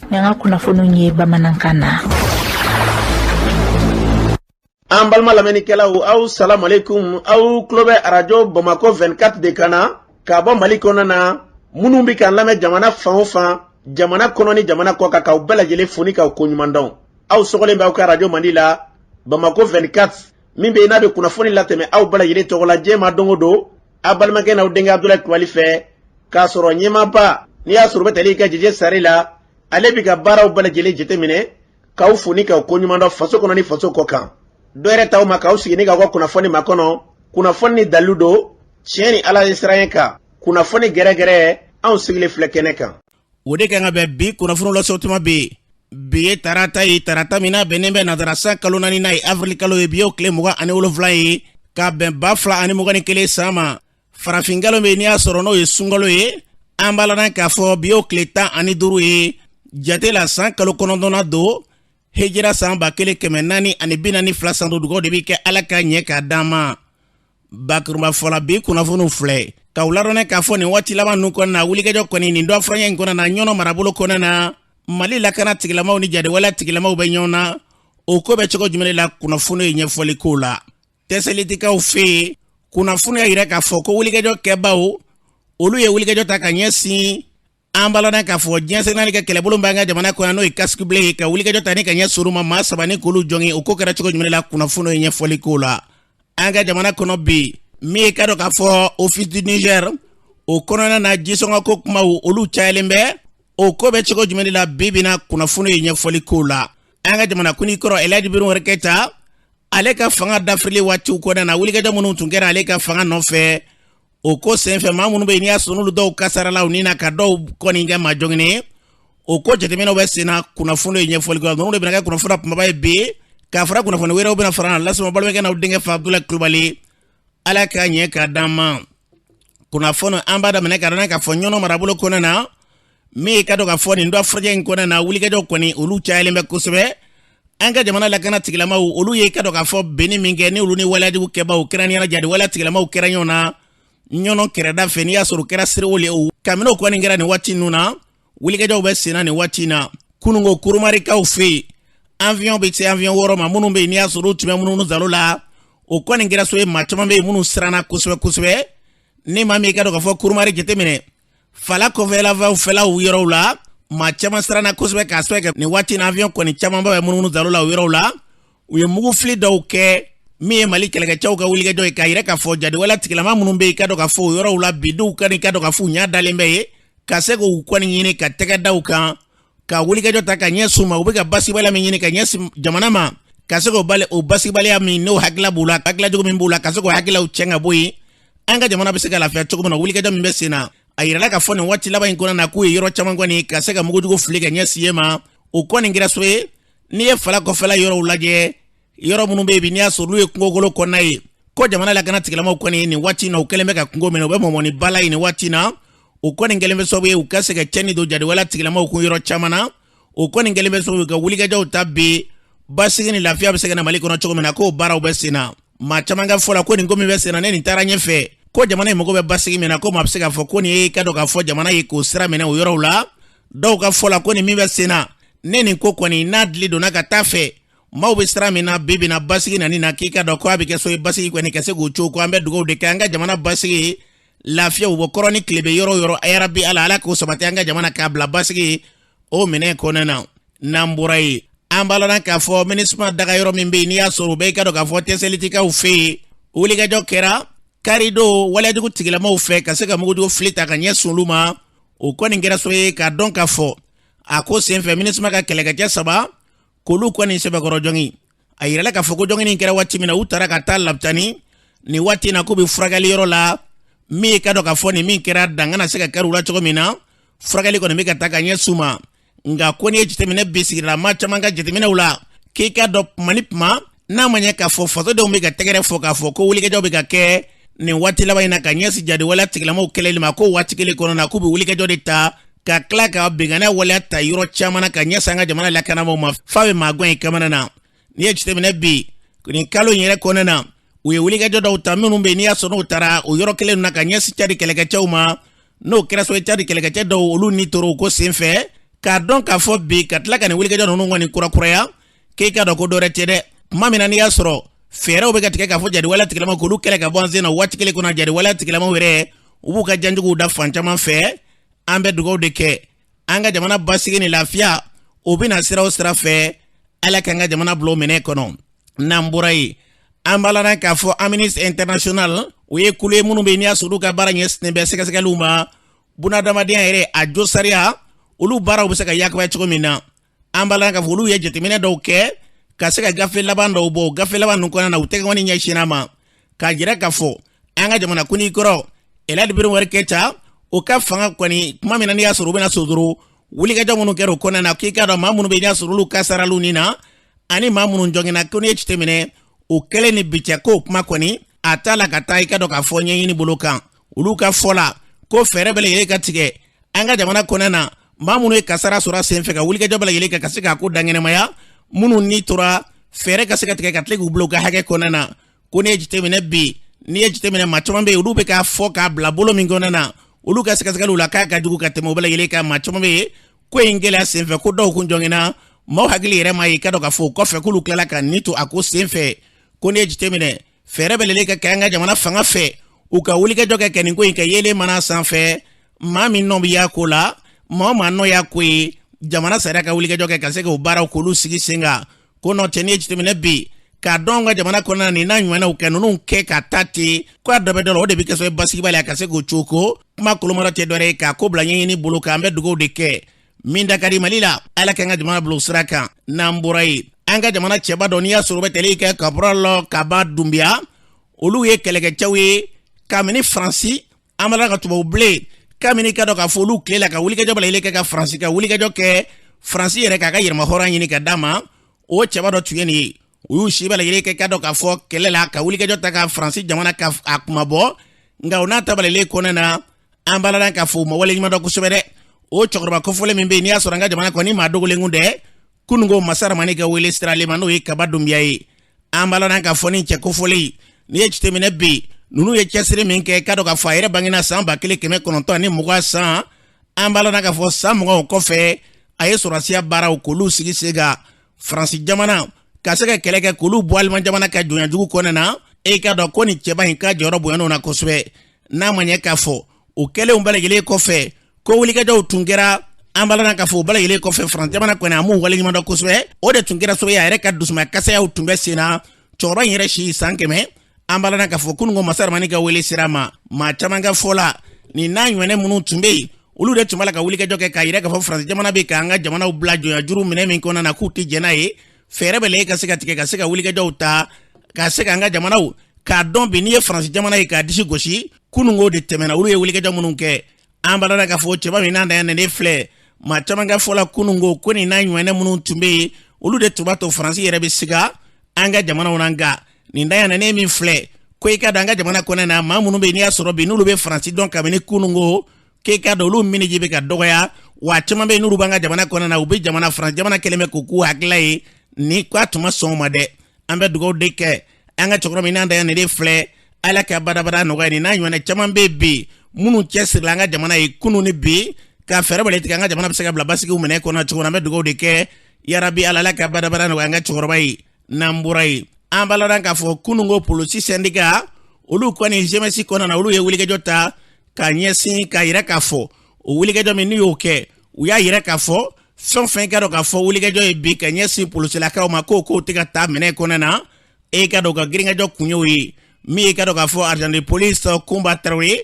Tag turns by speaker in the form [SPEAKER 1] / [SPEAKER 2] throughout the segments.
[SPEAKER 1] Ni an ka kunnafoniw ye bamanankan na.
[SPEAKER 2] An balima lamɛnnikɛlaw, aw salamualeykum. Aw tulo bɛ arajo Bamakɔ 24 de kan na ka bɔ Mali kɔnɔna na. Minnu bɛ k'an lamɛn jamana fan o fan, jamana kɔnɔ ni jamana kɔ kan, k'aw bɛɛ lajɛlen fo ni k'aw koɲuman dɔn. Aw sɔgɔlen bɛ aw ka arajo mandi la, Bamakɔ 24, min bɛ yen n'a bɛ kunnafoni latɛmɛ aw bɛɛ lajɛlen tɔgɔ la diɲɛ ma don o don, aw balimakɛ n'aw denkɛ Abudulayi Kulubali fɛ, k'a sɔrɔ ɲɛmaaba n'i y'a sɔrɔ u bɛ tali kɛ Jeje Sare la, ale bɛ ka baaraw bɛɛ lajɛlen jateminɛ, k'aw fo ni k'aw koɲuman dɔn faso kɔnɔ ni faso kɔ kan. Dɔ yɛrɛ t'aw ma k'aw sigi ni k'aw ka kunnafoni makɔnɔ, kunnafoni ni dalilu don, tiɲɛ ni ala ye siran kan, kunnafoni gɛrɛgɛrɛ, anw sigilen filɛ kɛnɛ kan.
[SPEAKER 3] O de kan ka bɛn bi kunnafoni lase tuma bɛ bi ye tarata ye, tarata min n'a bɛnnen bɛ nansara san kalo naaninan ye, avril kalo ye. Bi y'o tile 27 ye ka bɛn 2021 san ma. Farafin kalo min n'i y'a sɔrɔ n'o ye sunkalo ye, an b'a ladɔn k'a fɔ bi y'o tile 15 ye jate la, san kalo kɔnɔntɔnnan don, hijira san 1442 san don. Dugaw de bɛ kɛ Ala ka ɲɛ k'a d'an ma. Bakurunba fɔla, bi kunnafoniw filɛ k'aw ladɔnniya k'a fɔ nin waati laban ninnu kɔnɔna na, wulikajɔ kɔni nin dɔ furancɛ in kɔnɔna na, Ɲɔnɔ marabolo kɔnɔna na, Mali lakana tigilamaw ni jadiwaleya tigilamaw bɛ ɲɔgɔn na. O ko bɛ cogo jumɛn la, kunnafoni ye ɲɛfɔli k'o la. Tɛsɛlitikaw fɛ yen, kunnafoni y'a yira k'a fɔ ko wulikajɔ kɛbaw, olu ye wulikajɔ ta ka ɲɛsin, an b'a ladɔn k'a fɔ diɲɛ seleke naani ka kɛlɛbolo b'an ka jamana kɔnɔ, n'o ye casque bleu ye, ka wulikajɔ ta ni ka ɲɛsin olu ma, maa saba ni k'olu jɔngin. O ko kɛra cogo jumɛn la, kunnafoni ye ɲɛfɔli k'o la. An ka jamana kɔnɔ bi, min ye ka dɔn k'a fɔ Office du Niger o kɔnɔna na, jisɔngɔ ko kumaw olu cayalen bɛ. O ko bɛ cogo jumɛn la bi bi na, kunnafoni ye ɲɛfɔli k'o la. An ka jamana kuntigi kɔrɔ Elhaji Umaru Keyita, ale ka fanga dafirili waatiw kɔnɔna na, wulikajɔ minnu tun kɛra ale ka fanga nɔfɛ, o ko senfɛ maa minnu bɛ yen n'i y'a sɔrɔ n'olu dɔw kasarala u ni na, ka dɔw kɔni kɛ maa jɔnginen ye, o ko jateminɛw bɛ sen na, kunnafoni ye ɲɛfɔli kɛ. Ninnu de bɛna kɛ kunnafoni kunbaba ye bi, k'a fara kunnafoni wɛrɛw bɛna fara an lasama balimakɛ n'aw denkɛ fa Abudulayi Kulubali. Ala k'a ɲɛ k'a d'an ma. Kunnafoni an b'a daminɛ ka dɔn k'a fɔ Ɲɔnɔ marabolo kɔnɔna na, min ye ka dɔn k'a fɔ nin dɔ furancɛ in kɔnɔna na, wulikajɔ kɔni olu cayalen bɛ kosɛbɛ. An ka jamana lakana tigilamaw, olu ye ka dɔn k'a fɔ benni min kɛ ni olu ni waleyajugu kɛbaw, kɛrɛnkɛrɛnnenya la jadi waleya tigilamaw kɛra ɲɔgɔn na Ɲɔnɔ kɛrɛda fɛ, n'i y'a sɔrɔ kɛra Serewo le o. Kabini o kɔni kɛra nin waati ninnu na, wulikajɔw bɛ senna nin waati in na. Kununko Kurumarikaw fɛ yen, avion bɛ se avion 6 ma minnu bɛ yen n'i y'a sɔrɔ u tun bɛ munumunu zalo la, o kɔni kɛra so ye. Maa caman bɛ yen minnu siranna kosɛbɛ kosɛbɛ. Ni maa min ka dɔn k'a fɔ Kurumari jateminɛ fala kɔfɛlafaw fɛlaw yɔrɔw la, maa caman siranna kosɛbɛ k'a sababu kɛ nin waati in avion kɔni camanba bɛ munumunu zalo la o yɔrɔw la. U ye mugufili dɔw kɛ min ye Mali kɛlɛkɛcɛw ka wulikajɔ ye, k'a yira k'a fɔ jadiwaleya tigilama minnu bɛ yen ka dɔn k'a fɔ o yɔrɔw la bi dɔw ka ka dɔn k'a fɔ u ɲɛ dalen bɛ yen, ka se k'u kɔni ɲini ka tɛgɛ da u kan, ka wulikajɔ ta ka ɲɛsin u ma. U bɛ ka basigibaliya min ɲini ka ɲɛsin jamana ma, ka se k'o bali, o basigibaliya min n'o hakilila b'u la, hakilila jugu min b'u la, ka se k'o hakililaw cɛ ka bɔ yen, an ka jamana bɛ se ka lafiya cogo min na. Wulikajɔ min bɛ sen na, a yirala k'a fɔ nin waati laban in kɔnɔna na k'u ye yɔrɔ caman kɔni ka se ka mugujugu fili ka ɲɛsin yen ma. O kɔni kɛra so ye. N'i ye fala kɔfɛla yɔrɔw lajɛ, yɔrɔ minnu bɛ yen bi n'i y'a sɔrɔ olu ye kungokolo kɔnɔna ye, ko jamana lakana tigilamaw kɔni nin waati in na, u kɛlen bɛ ka kungo minɛ, u bɛ mɔmɔni ba la yen nin waati in na. O kɔni kɛlen bɛ sababu ye u ka se ka cɛnni don jadiwaleya tigilamaw kun yɔrɔ caman na. O kɔni kɛlen bɛ sababu ye ka wulikajɔw ta bi, basigi ni lafiya bɛ se ka na Mali kɔnɔ cogo min na, k'o baaraw bɛ sen na. Maa caman ka fɔ la ko nin ko min bɛ sen na, ne nin taara ɲɛfɛ, ko jamana in mago bɛ basigi min na, ko maa bɛ se k'a fɔ ko nin ye ka dɔn k'a fɔ jamana ye k'o sira minɛ o yɔrɔw la. Dɔw ka fɔ la ko nin min bɛ sen na, ne nin ko kɔni n'a dili donna ka taa fɛ, maaw bɛ sira min na bi bi na basigi nani na, k'i ka dɔn ko a bɛ kɛ so ye basigi kɔni ka se k'o cogo. Ko an bɛ dugawu de kɛ an ka jamana basigi, lafiya u bɔ kɔrɔn ni tilebin yɔrɔ o yɔrɔ, yarabi Ala, Ala k'o sabati an ka jamana k'a bila basigi o minɛ kɔnɔna na. N'an bɔra yen, an b'a lɔn k'a fɔ MINUSMA daga yɔrɔ min bɛ yen n'i y'a sɔrɔ u bɛ i ka dɔn k'a fɔ Tɛsɛlitikaw fɛ yen, wulikajɔ kɛra karidon waleyajugu tigilamaw fɛ ka se ka mugujugu fili ta ka ɲɛsin olu ma. O kɔni kɛra so ye k'a dɔn k'a fɔ a ko senfɛ MINUSMA ka kɛlɛkɛcɛ saba k'olu kɔni sɛbɛkɔrɔ jɔngin. A yirala k'a fɔ ko jɔngini kɛra waati min na, u taara ka taa labitani nin waati in na k'u bɛ furakɛli yɔrɔ la. Min ye ka dɔn k'a fɔ nin min kɛra, dan kana se ka kari u la cogo min na, furakɛli kɔni bɛ ka taa ka ɲɛsin u ma. Nka ko n'i ye jateminɛ bi sigidala maa caman ka jateminɛw la, k'i k'a dɔn tuma ni tuma n'a ma ɲɛ k'a fɔ fasodenw bɛ ka tɛgɛrɛ fɔ k'a fɔ ko wulikajɔ bɛ ka kɛ nin waati laban in na ka ɲɛsin jadiwaleya tigilamaw kɛlɛli ma, ko waati kelen kɔnɔ na k'u bɛ wulikajɔ de ta ka tila ka binkanni waleya ta yɔrɔ caman na ka ɲɛsin an ka jamana lakanabaaw ma, f'a bɛ maa gɛn i kamana na. N'i ye jateminɛ bi nin kalo in yɛrɛ kɔnɔna na, u ye wulikajɔ dɔw ta minnu bɛ yen n'i y'a sɔrɔ n'u taara o yɔrɔ kelen na ka ɲɛsin Cadi kɛlɛkɛcɛw ma, n'o kɛra so ye Cadi kɛlɛkɛcɛ dɔw olu ni tora o ko senfɛ. K'a dɔn k'a fɔ bi ka tila ka nin wulikajɔ ninnu kɔni kurakuraya, k'e k'a dɔn ko dɔwɛrɛ tɛ dɛ. Tuma min na n'i y'a sɔrɔ fɛɛrɛw bɛ ka tigɛ k'a fɔ jadiwaleya tigilamaw k'olu kɛlɛ ka bɔ an sen na, waati kelen kɔnɔ jadiwaleya tigilamaw yɛrɛ u b'u ka janjuguw da fan caman fɛ. An bɛ dugawu de kɛ an ka jamana basigi ni lafiya, o bɛna sira o sira fɛ, Ala k'an ka jamana bila o minɛ kɔnɔ. N'an bɔra yen, an b'a la k'a fɔ Amnesty International, o ye kulu ye minnu bɛ yen n'i y'a sɔrɔ olu ka baara ɲɛsinnen bɛ sɛgɛsɛgɛliw ma, bunadamadenya yɛrɛ a jo sariya, olu baaraw bɛ se ka yakubaya cogo min na. An b'a la k'a fɔ olu ye jateminɛ dɔw kɛ ka se ka gafe laban dɔw bɔ. Gafe laban ninnu kɔnɔna na, u tɛgɛkɔni ɲɛsinna ma k'a jira k'a fɔ an ka jamana kuntigi kɔrɔ Elhaji Ibrahim Keyita, o ka fanga kɔni, tuma min na n'i y'a sɔrɔ u bɛna sodoro, wulikajɔ minnu kɛra o kɔnɔna na, k'i k'a dɔn maa minnu bɛ yen n'i y'a sɔrɔ olu kasaraliw ni na ani maa minnu jɔngina, ko n'i ye jateminɛ o kɛlen ni bi cɛ, k'o kuma kɔni a t'a la ka taa i ka dɔn k'a fɔ ɲɛɲini bolo kan. Olu ka fɔ la ko fɛɛrɛ bɛɛ lajɛlen ka tigɛ an ka jamana kɔnɔna na, maa minnu ye kasara sɔrɔ a senfɛ, ka wulikajɔ bɛɛ lajɛlen kɛ ka se k'a ko dankɛnɛmaya, minnu ni tora, fɛɛrɛ ka se ka tigɛ ka tila k'u bila u ka hakɛ kɔnɔna na. Ko n'i ye jateminɛ bi, n'i ye jateminɛ, maa caman bɛ yen, olu bɛ k'a fɔ k'a bila bolo min kɔnɔna na, olu ka sɛgɛsɛgɛliw la k'a ka jugu ka tɛmɛ o bɛɛ lajɛlen kan. Maa caman bɛ yen, ko in gɛlɛya senfɛ, ko dɔw kun jɔngina, maaw hakili yɛrɛ ma ye ka dɔn k'a fɔ o kɔfɛ k'olu tilala ka nin to a ko senfɛ. Ko n'i ye jateminɛ, fɛɛrɛ bɛɛ lajɛlen ka kɛ an ka jamana fanga fɛ, u ka wulikajɔ kɛ ka nin ko in kɛ yeelen mana sanfɛ. Maa min nɔ bɛ y'a ko la, maa o maa nɔ y'a ko ye, jamana sariya ka wulikajɔ kɛ ka se k'o baaraw k'olu sigi sen kan. Ko n'o tɛ, n'i ye jateminɛ bi, k'a dɔn an ka jamana kɔnɔna nin n'a ɲɔgɔnnaw kɛ ninnu kɛ ka taa ten, ko a dɔ bɛ dɔ la, o de bɛ kɛ sababu ye basigibaliya ka se k'o coko. Kuma kolomara tɛ dɔwɛrɛ ye k'a ko bila ɲɛɲini bolo kan. An bɛ dugawu de kɛ min da ka di Mali la, Ala k'an ka jamana bila o sira kan. N'an bɔra yen, an ka jamana cɛba dɔ n'i y'a sɔrɔ o bɛ tali kɛ Caporal Kaba Dunbiya, olu ye kɛlɛkɛcɛw ye kabini Faransi, an b'a ka tubabu bilen, kabini ka dɔn k'a fɔ olu tile la, ka wulikajɔ bɛɛ lajɛlen kɛ ka Faransi ka wulikajɔ kɛ, Faransi yɛrɛ k'a ka yɛrɛmahɔrɔnya ɲini ka d'a ma. O cɛba dɔ tun ye nin ye, u y'u si bɛɛ lajɛlen kɛ ka dɔn k'a fɔ kɛlɛ la, ka wulikajɔ ta ka Faransi jamana ka a kumabɔ. Nka o n'a ta bɛɛ lajɛlen kɔnɔna na, an b'a la k'a fɔ u ma waleɲuman dɔn kosɛbɛ dɛ. O cɛkɔrɔba kofɔlen min bɛ yen n'i y'a sɔrɔ an ka jamana kɔni maa dogolen kun dɛ, kununko masa Ramani ka wele sira ale ma, n'o ye Kaba Dunbiya ye. An b'a la k'a fɔ ni cɛ kofɔlen, n'i ye jateminɛ bi, ninnu ye cɛsiri min kɛ, k'a dɔn k'a fɔ a yɛrɛ bangena san 1920 san. An b'a la k'a fɔ san 20 o kɔfɛ, a ye sɔrɔdasiya baaraw k'olu sigi sen kan Faransi jamana ka se ka kɛlɛ kɛ k'olu bɔ Aliman jamana ka jɔnya jugu kɔnɔna na. E k'a dɔn ko nin cɛba in ka jɔyɔrɔ bonyana o na kosɛbɛ. N'a ma ɲɛ k'a fɔ o kɛlenw bɛɛ lajɛlen kɔfɛ, ko wulikajɔw tun kɛra, an b'a la k'a fɔ o bɛɛ lajɛlen kɔfɛ, Faransi jamana kɔni a m'u waleɲuman dɔn kosɛbɛ. O de tun kɛra sababu ye a yɛrɛ ka dusuma kasayaw tun bɛ sen na. Cɛkɔrɔba in yɛrɛ si san 100. An b'a la k'a fɔ kununko masa Ramani ka wele sira ma, maa caman ka fɔ la, nin n'a ɲɔgɔnna minnu tun bɛ yen, olu de tun b'a la ka wulikajɔ kɛ k'a yira k'a fɔ Faransi jamana bɛ k'an ka jamanaw bila jɔnya juru minɛ min kɔnɔna na, k'u tɛ jɛn n'a ye. Fɛɛrɛ bɛɛ lajɛlen ka se ka tigɛ ka se ka wulikajɔw ta ka se k'an ka jamanaw k'a dɔn bi, n'i ye Faransi jamana ye k'a disi gosi, kununko de tɛmɛna, olu ye wulikajɔ minnu kɛ. An b'a la k'a fɔ cɛba min n'a dan ne filɛ, maa caman ka fɔ la, kununko ko nin n'a ɲɔgɔnna minnu tun bɛ yen, olu de tun b'a to Faransi yɛrɛ bɛ siga an ka jamanaw na. Nka nin dan ne min filɛ, ko i ka dɔn an ka jamana kɔnɔna na, maa minnu bɛ yen n'i y'a sɔrɔ bi n'olu bɛ Faransi dɔn kabini kununko, k'e ka dɔn olu miniji bɛ ka dɔgɔya wa. Caman bɛ yen n'olu b'an ka jamana kɔnɔna na, u bɛ jamana Faransi jamana kɛlen bɛ k'u k'u hakilila ye ni k'a tun ma sɔn o ma dɛ. An bɛ dugawu de kɛ an ka cɛkɔrɔba min n'an da ne de filɛ, Ala ka badabada nɔgɔya. Nin n'a ɲɔgɔnna caman bɛ bi minnu cɛsirila an ka jamana ye kunun ni bi, ka fɛɛrɛ bɛɛ tigɛ an ka jamana bɛ se ka bila basigiw minɛ kɔnɔ cogo min. An bɛ dugawu de kɛ, yarabi Ala ka badabada nɔgɔya an ka cɛkɔrɔba ye. N'an bɔra yen, an b'a la k'a fɔ kununko polisi syndicat, olu kɔni GMS kɔnɔna na, olu ye wulikajɔ ta ka ɲɛsin k'a yira k'a fɔ o wulikajɔ min n'u y'o kɛ, u y'a yira k'a fɔ fɛn o fɛn ka dɔn k'a fɔ wulikajɔ ye bi ka ɲɛsin polisilakaw ma, k'o kow tɛ ka taa minɛ kɔnɔna na. E ka dɔn ka girinkajɔ kun y'o ye min ye, ka dɔn k'a fɔ agent de police Kunba Tarawele,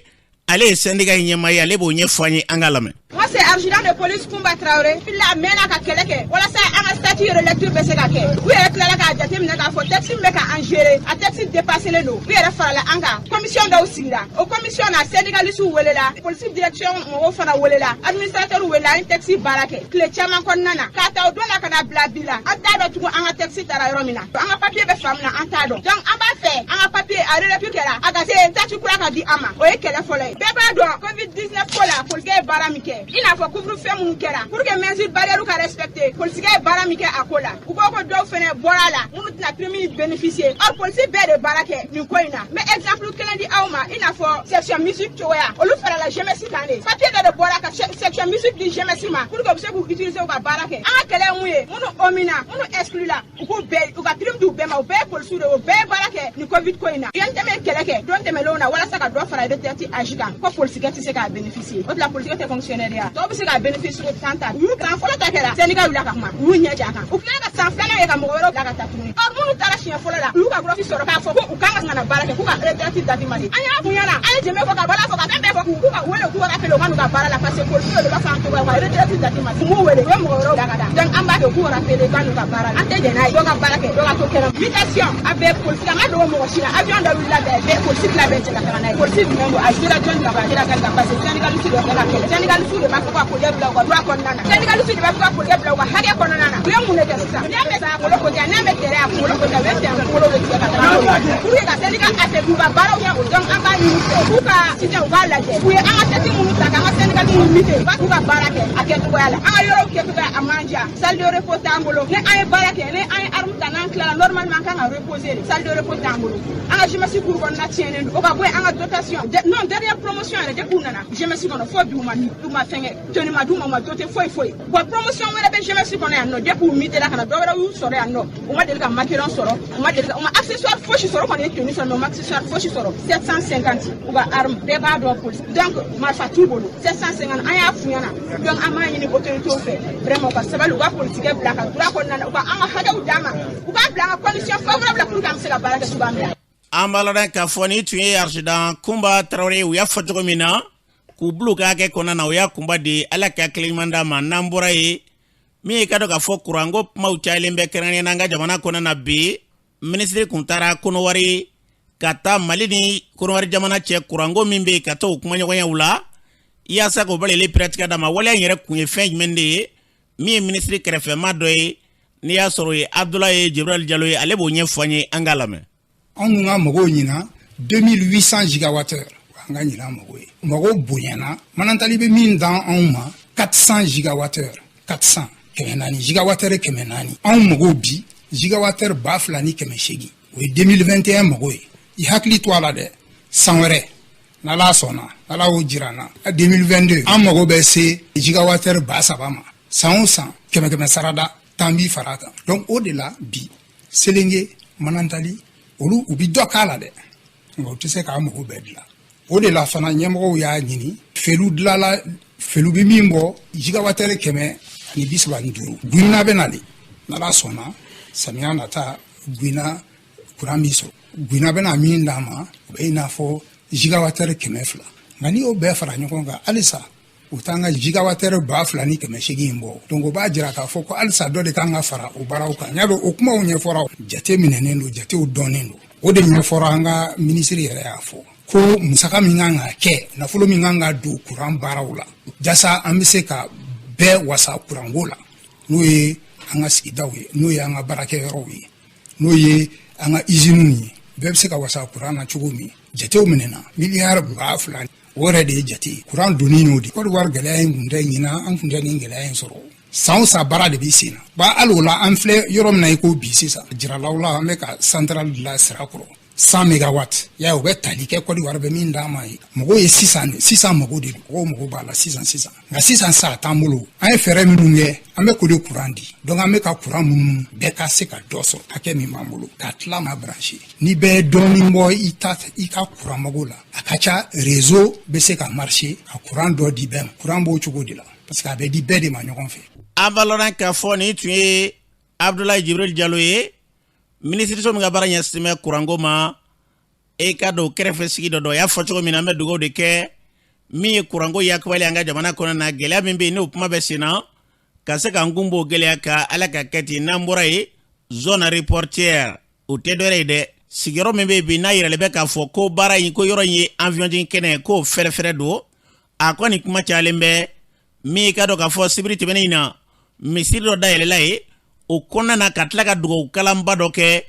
[SPEAKER 3] ale ye syndicat in ɲɛmaa ye, ale b'o ɲɛfɔ an ye, an k'a lamɛn.
[SPEAKER 4] Moi, c'est adjudant de police Kumba Traoré. Fila mɛnna ka kɛlɛ kɛ walasa an ka statut relecture bɛ se ka kɛ. U yɛrɛ tilala k'a jateminɛ k'a fɔ texte min bɛ ka an gérer, a texte dépassé len don. U yɛrɛ farala an kan. Commission dɔw sigira. O commission na, syndicalistes welela, police direction mɔgɔw fana welela, administrateur welela, an ye texte baara kɛ tile caman kɔnɔna na. K'a ta o don na ka na bila bi la, an t'a dɔn tugun an ka texte taara yɔrɔ min na. An ka papier bɛ fan min na, an t'a dɔn. Donc an b'a fɛ an ka papier a relecture kɛra, a ka se statut kura ka di an ma. O ye kɛlɛ fɔlɔ ye. Bɛɛ b'a dɔn COVID-19 ko la, policier ye baara min kɛ, i n'a fɔ couvre-feu minnu kɛra pour que mesures barrières ka respecter. bénéficier. Polisikɛ ye baara min kɛ a ko la, u ko ko dɔw fɛnɛ bɔra a la minnu tɛna prime bénéficier. Or polisi bɛɛ de baara kɛ nin ko in na. N bɛ exemple kelen di aw ma, i n'a fɔ section musique cogoya, olu farala GMS kan de. Papier dɔ de bɔra ka section musique di GMS ma pour que u bɛ se k'u utiliser u ka baara kɛ. An ka kɛlɛ ye mun ye? Minnu omina, minnu exclu la, u k'u bɛɛ u ka prime d'u bɛɛ ma. U bɛɛ ye polisiw de ye, u bɛɛ ye baara kɛ nin Covid ko in na. UNTM ye kɛlɛ kɛ don tɛmɛnlenw na walasa ka dɔ fara retraite âge kan, ko polisikɛ tɛ se k'a bénéficier. O de la polisikɛ tɛ fonctionnaire ya, tɔw bɛ se k'a bénéficier tan ta. U y'u san fɔlɔ ta kɛra, syndicat wulila ka kuma, u y'u ɲɛ ja a kan. U tilala ka san filanan kɛ ka mɔgɔ wɛrɛw bila ka taa tuguni. Ɔ minnu taara siɲɛ fɔlɔ la, u y'u ka grofi sɔrɔ k'a fɔ ko u kan ka na baara kɛ, k'u ka retraite date ma se. An y'a f'u ɲɛna, an ye jɛmɛ fɔ, ka bala fɔ, ka fɛn bɛɛ fɔ, k'u ka wele, k'u ka rappeler, u ka n'u ka baara la, parce que polisiw de b'a fɔ an tɔgɔ ye, u ka retraite date ma se. U m'u wele, u ye mɔgɔ wɛrɛw bila ka taa. Donc an b'a kɛ u k'u rappeler, u ka n'u ka baara la. An tɛ jɛn n'a ye dɔ ka baara kɛ, dɔ ka to kɛnɛ. Mutation a bɛɛ polisi a ma dogo mɔgɔ si la. Avion dɔ wulila bɛɛ bɛɛ polisi fila bɛɛ cɛ ka taga n'a ye. Polisi jumɛn don? A sera jɔn de la? A sera kan parce que syndicaliste de bɛ ka kɛlɛ. Syndicaliste de b'a fɔ ka police bila u ka droit kɔnɔna na. Syndicaliste de b'a fɔ ka police bila u ka hakɛ kɔnɔna na. U ye mun de kɛ sisan? N'i y'a mɛn sa kunkolo ko diya, n'i y'a mɛn tɛrɛ a kunkolo ko diya, u ye tɛrɛ kunkolo de tigɛ ka taga n'o ye pour que ka syndicat affaiblir, u ka baaraw kɛ. Donc an b'a ɲini u fɛ k'u ka sisan u k'a lajɛ. U ye an ka tête minnu ta k'an ka syndicaliste minnu muté, u k'u ka baara kɛ a kɛcogoya la. An ka yɔrɔw kɛcogoya a man diya. Salle de repos t'an bolo. Ni an ye baara kɛ, ni an ye arme ta, n'an tilala, normalement an kan ka reposer de. Salle de repos t'an bolo. An ka GMS cour kɔnɔna tiɲɛnen don. O ka bɔ yen, an ka dotation, non, dernière promotion yɛrɛ, depuis u nana GMS kɔnɔ fo bi, u ma u ma fɛnkɛ, tenue ma d'u ma, u ma doté foyi foyi. Bon, promotion wɛrɛ bɛ GMS kɔnɔ yan nɔ, depuis u muté la ka na, dɔ wɛrɛ y'u sɔrɔ yan nɔ, u ma deli ka maqueron sɔrɔ, u ma deli ka, u ma accessoire fosi sɔrɔ. U kɔni ye tenue sɔrɔ, mais u ma accessoire fosi sɔrɔ. 750 u ka arme, bɛɛ b'a dɔn polisi, donc marifa t'u bolo. 750, an y'a f'u ɲɛna. Donc an b'a ɲini autorités fɛ vraiment u ka sabali, u ka polisikɛ bila ka droit kɔnɔna na, u ka an ka hakɛw d'an ma, u k'a bila an ka condition favorable pour que an bɛ se ka baara kɛ cogoya min na.
[SPEAKER 3] An b'a lɔn k'a fɔ ni tun ye adjudant Kunba Tarawele, u y'a fɔ cogo min na k'u bila u ka hakɛ kɔnɔna na, o y'a kunba de ye. Ala ka hakili ɲuman d'a ma. N'an bɔra yen, min ye ka dɔn k'a fɔ kuranko kumaw cayalen bɛ kɛrɛnkɛrɛnnenya na an ka jamana kɔnɔna na bi, minisiri kun taara Kɔnɔwari ka taa Mali ni Kɔnɔwari jamana cɛ kuranko min bɛ yen, ka taa o kumaɲɔgɔnyaw la yaasa k'o balili pɛrɛtigɛ d'a ma. Waleya in yɛrɛ kun ye fɛn jumɛn de ye? Min ye minisiri kɛrɛfɛma dɔ ye, n'i y'a sɔrɔ o ye Abudulayi Jibril Jalo ye, ale b'o ɲɛfɔ an ye, an k'a lamɛn.
[SPEAKER 5] Anw ka mɔgɔw ɲina 2800 gigawattheure, an ka ɲina mago ye, mago bonyana. Manantali bɛ min dan anw ma, 400 gigawattheure, 400, 400, gigawattheure 400. Anw mago bi gigawattheure 2800, o ye 2021 mago ye. I hakili to a la dɛ, san wɛrɛ n'Ala sɔnna, n'Ala y'o jira an na, 2022, an mago bɛ se gigawattheure 3000 ma. San o san, kɛmɛ kɛmɛ sarada tan b'i fara a kan. Donc o de la bi, Selenge, Manantali, olu u bi dɔ k'a la dɛ, nka u tɛ se k'a mago bɛɛ dilan. O de la fana ɲɛmɔgɔw y'a ɲini Felu dilala. Felu bɛ min bɔ, gigawattheure 135. Guina bɛ nalen, n'Ala sɔnna, samiya nata Guina kuran min sɔrɔ, Guina bɛna min d'an ma, o bɛ i n'a fɔ gigawattheure 200. Nka n'i y'o bɛɛ fara ɲɔgɔn kan, halisa u t'an ka gigawattheure 2800 in bɔ. Donc o b'a jira k'a fɔ ko halisa dɔ de kan ka fara o baaraw kan. N y'a dɔn o kumaw ɲɛfɔra, jate minɛnen don, jatew dɔnnen don, o de ɲɛfɔra. An ka minisiri yɛrɛ y'a fɔ ko musaka min kan ka kɛ, nafolo min kan ka don kuran baaraw la, jasa an bɛ se ka bɛɛ wasa kuranko la, n'o ye an ka sigidaw ye, n'o ye an ka baarakɛyɔrɔw ye, n'o ye an ka iziniw ye, bɛɛ bɛ se ka wasa kuran na cogo min. Jatew minɛna miliyari 2000, o yɛrɛ de ye jate ye. Kuran donni y'o de. Kɔdiwari gɛlɛya in kun tɛ ɲinan, an kun tɛ nin gɛlɛya in sɔrɔ. San o san baara de bɛ sen na ba. Hali o la, an filɛ yɔrɔ min na i ko bi sisan, jiralaw la, an bɛ ka centrale dilan Sirakɔrɔ, 100 mégawatt ya, o bɛ tali kɛ Kɔdiwari bɛ min d'an ma ye. Mɔgɔw ye sisan de, sisan mago de don, mɔgɔw mago b'a la sisan sisan. Nka sisan sa t'an bolo. An ye fɛɛrɛ minnu kɛ, an bɛ k'o de kuran di. Donc an bɛ ka kuran minnu, bɛɛ ka se ka dɔ sɔrɔ, hakɛ min b'an bolo ka tila ma branché, ni bɛɛ ye dɔɔnin bɔ i ta i ka kuran mago la, a ka ca réseau bɛ se ka marcher ka kuran dɔ di bɛɛ ma. Kuran b'o cogo de la, parce que a bɛ di bɛɛ de ma ɲɔgɔn fɛ.
[SPEAKER 3] An b'a lɔn k'a fɔ nin tun ye Abudulayi Jibril Jalo ye, minisiriso min ka baara ɲɛsinnen bɛ kuranko ma. E ka don kɛrɛfɛ sigi dɔ dɔ y'a fɔ cogo min na, an bɛ dugawu de kɛ min ye kuranko yakubali an ka jamana kɔnɔ na, gɛlɛya min bɛ yen n'o kuma bɛ sen na, ka se k'an kun b'o gɛlɛya ka Ala ka kɛ ten. N'an bɔra yen, zone aéroportuaire, o tɛ dɔwɛrɛ ye dɛ, sigiyɔrɔ min bɛ yen bi n'a yiralen bɛ k'a fɔ ko baara in, ko yɔrɔ in ye avion jigin kɛnɛ, k'o fɛrɛfɛrɛ don. A kɔni kuma cayalen bɛ min ka dɔn k'a fɔ sibiri tɛmɛnen in na, misiri dɔ dayɛlɛla ye o kɔnɔna na, ka tila ka dugawu kalanba dɔ kɛ.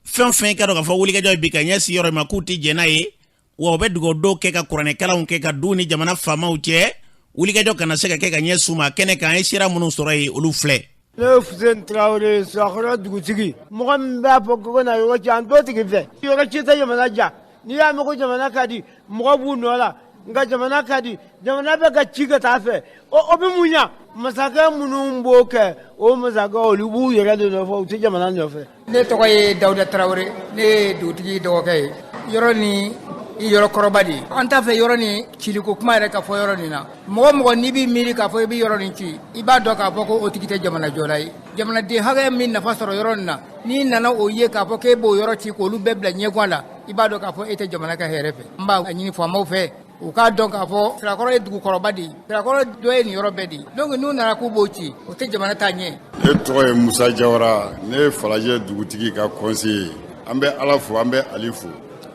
[SPEAKER 3] Fɛn fɛn ka dɔn k'a fɔ wulikajɔ bi ka ɲɛsin yɔrɔ in ma, k'u tɛ jɛn n'a ye, wa u bɛ dugawu dɔw kɛ ka kuranɛkalanw kɛ ka du ni jamana faamaw cɛ, wulikajɔ kana se ka kɛ ka ɲɛsin u ma. Kɛnɛ kan, an ye sira minnu sɔrɔ yen, olu filɛ.
[SPEAKER 6] Ne ye Fuseni Tarawele ye, Sirakɔrɔ dugutigi. Mɔgɔ min b'a fɔ ko na yɔrɔ ci, an t'o tigi fɛ. Yɔrɔ ci tɛ jamana diya. N'i y'a mɛn ko jamana ka di, mɔgɔ b'u nɔ la. Nka jamana ka di, jamana bɛ ka ci ka taa fɛ. O bɛ mun ɲa? Masakɛ minnu b'o kɛ, o masakɛ olu b'u yɛrɛ de nɔfɛ, u tɛ jamana nɔfɛ.
[SPEAKER 7] Ne tɔgɔ ye Dawuda Tarawele, ne ye dugutigi dɔgɔkɛ ye. Yɔrɔ ni yɔrɔ kɔrɔba de ye. An t'a fɛ yɔrɔ ni ciliko kuma yɛrɛ ka fɔ yɔrɔ nin na. Mɔgɔ mɔgɔ n'i b'i miiri k'a fɔ i bɛ yɔrɔ nin ci, i b'a dɔn k'a fɔ ko o tigi tɛ jamana jɔla ye. Jamanaden hakɛ min nafa sɔrɔ yɔrɔ nin na, n'i nana o ye k'a fɔ k'e b'o yɔrɔ ci k'olu bɛɛ bila ɲɛgan la, i b'a dɔn k'a fɔ e tɛ jamana ka hɛrɛ fɛ. N b'a ɲini faamaw fɛ, u k'a dɔn k'a fɔ Sirakɔrɔ ye dugukɔrɔba de ye. Sirakɔrɔ dɔ ye nin yɔrɔ bɛɛ de ye. Donc n'u nana k'u b'o ci, o tɛ jamana taa ɲɛ.
[SPEAKER 8] Ne tɔgɔ ye Musa Jawara, ne ye Falajɛ dugutigi ka conseiller ye. An bɛ Ala fo, an bɛ Ali fo.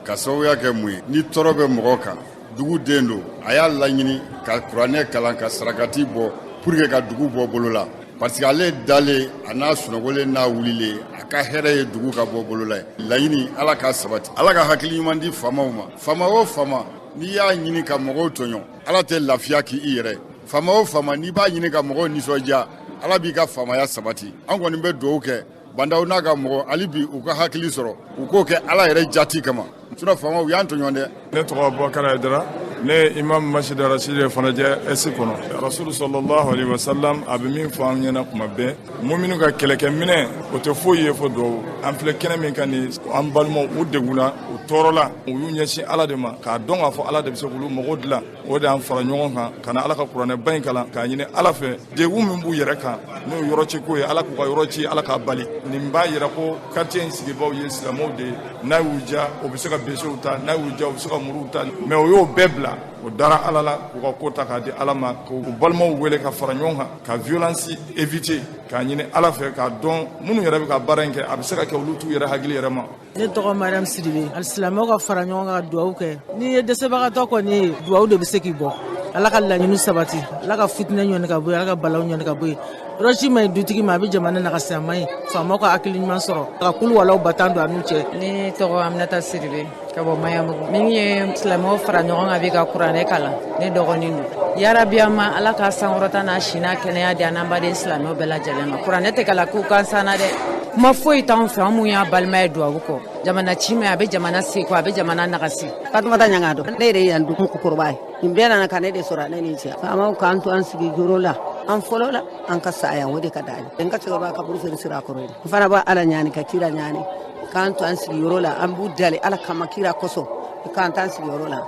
[SPEAKER 8] Ka sababuya kɛ mun ye, ni tɔɔrɔ bɛ mɔgɔ kan, dugu den don, a y'a laɲini ka kuranɛ kalan, ka sarakati bɔ pour que ka dugu bɔ bolo la, parce que ale dalen a n'a sunɔgɔlen n'a wulilen, a ka hɛrɛ ye dugu ka bɔ bolo la ye. Laɲini, Ala k'a sabati, Ala ka hakili ɲuman di faamaw ma. Faama o faama, n'i y'a ɲini ka mɔgɔw tɔɲɔ, Ala tɛ lafiya k'i yɛrɛ. Faama o faama, n'i b'a ɲini ka mɔgɔw nisɔndiya, Ala b'i ka faamaya sabati. An kɔni bɛ dugawu kɛ Bandaw n'a ka mɔgɔ, hali bi u ka hakili sɔrɔ, u k'o kɛ Ala yɛrɛ jati kama. Sinon faamaw y'an tɔɲɔ dɛ.
[SPEAKER 9] Ne tɔgɔ Bubakari Hayidara, ne ye imam Masjid Arasidi ye Falajɛ Est kɔnɔ. Rasulu sallallahu alaihi wasallam a bɛ min fɔ an ɲɛna kuma bɛɛ, muminu ka kɛlɛkɛminɛ o tɛ foyi ye fo duwawu. An filɛ kɛnɛ min kan nin, an balimaw u degunna, u tɔɔrɔla, u y'u ɲɛsin Ala de ma k'a dɔn k'a fɔ Ala de bɛ se k'olu mago dilan. O de y'an fara ɲɔgɔn kan ka na Ala ka kuranɛba in kalan k'a ɲini Ala fɛ degun min b'u yɛrɛ kan n'o ye yɔrɔ ci ko ye, Ala k'u ka yɔrɔ ci, Ala k'a bali. Nin b'a yira ko quartier in sigibaaw ye silamɛw de ye. N'a y'u diya, u bɛ se ka besew ta, n'a y'u diya, u bɛ se ka muruw ta, mais o y'o bɛɛ bila, o dara Ala la k'u ka ko ta k'a di Ala ma, k'u balimaw wele ka fara ɲɔgɔn kan ka violence éviter, k'a ɲini Ala fɛ k'a dɔn minnu yɛrɛ bɛ ka baara in kɛ, a bɛ se ka kɛ olu t'u yɛrɛ hakili yɛrɛ ma.
[SPEAKER 10] Ne tɔgɔ Mariam Sidibe. Alisilamɛw ka fara ɲɔgɔn kan ka duwawu kɛ. N'i ye dɛsɛbagatɔ kɔni ye, duwawu de bɛ se k'i bɔ. Ala ka laɲini sabati, Ala ka fitinɛ ɲɔni ka bɔ yen, Ala ka balaw ɲɔni ka bɔ yen. Yɔrɔ ci man ɲi dutigi ma, a bɛ jamana nagasi, a man ɲi. Faamaw ka hakili ɲuman sɔrɔ ka kulu walaw batan don a n'u cɛ.
[SPEAKER 11] Ne tɔgɔ Aminata Sidibe ka bɔ Maɲanbugu. Min ye silamɛw fara ɲɔgɔn kan bi ka kuranɛ kalan, ne dɔgɔnin don. Yarabi an ma Ala ka sankɔrɔta n'a si n'a kɛnɛya di an n'an baden silamɛw bɛɛ lajɛlen ma. Kuranɛ tɛ kalan k'u kan sanna dɛ. Kuma foyi t'anw fɛ, an mun y'a balima ye duwawu kɔ. Jamana ci ma, a bɛ jamana seko, a bɛ jamana nagasi.
[SPEAKER 12] Fatumata Ɲanga don, ne yɛrɛ ye yan dugu mɔgɔkɔrɔba ye. Nin bɛɛ nana ka ne de sɔrɔ, ne ni cɛ. Faamaw k'an to an sigi yɔrɔ la, an fɔlɔ la, an ka sa yan, o de ka d'an ye. N ka cɛkɔrɔba kaburu feere sira kɔrɔ ye. N fana b'a Ala ɲani ka kira ɲani, k'an to an sigi yɔrɔ la, an b'u dali Ala kama kira kosɔn, k'an t'an sigi yɔrɔ la.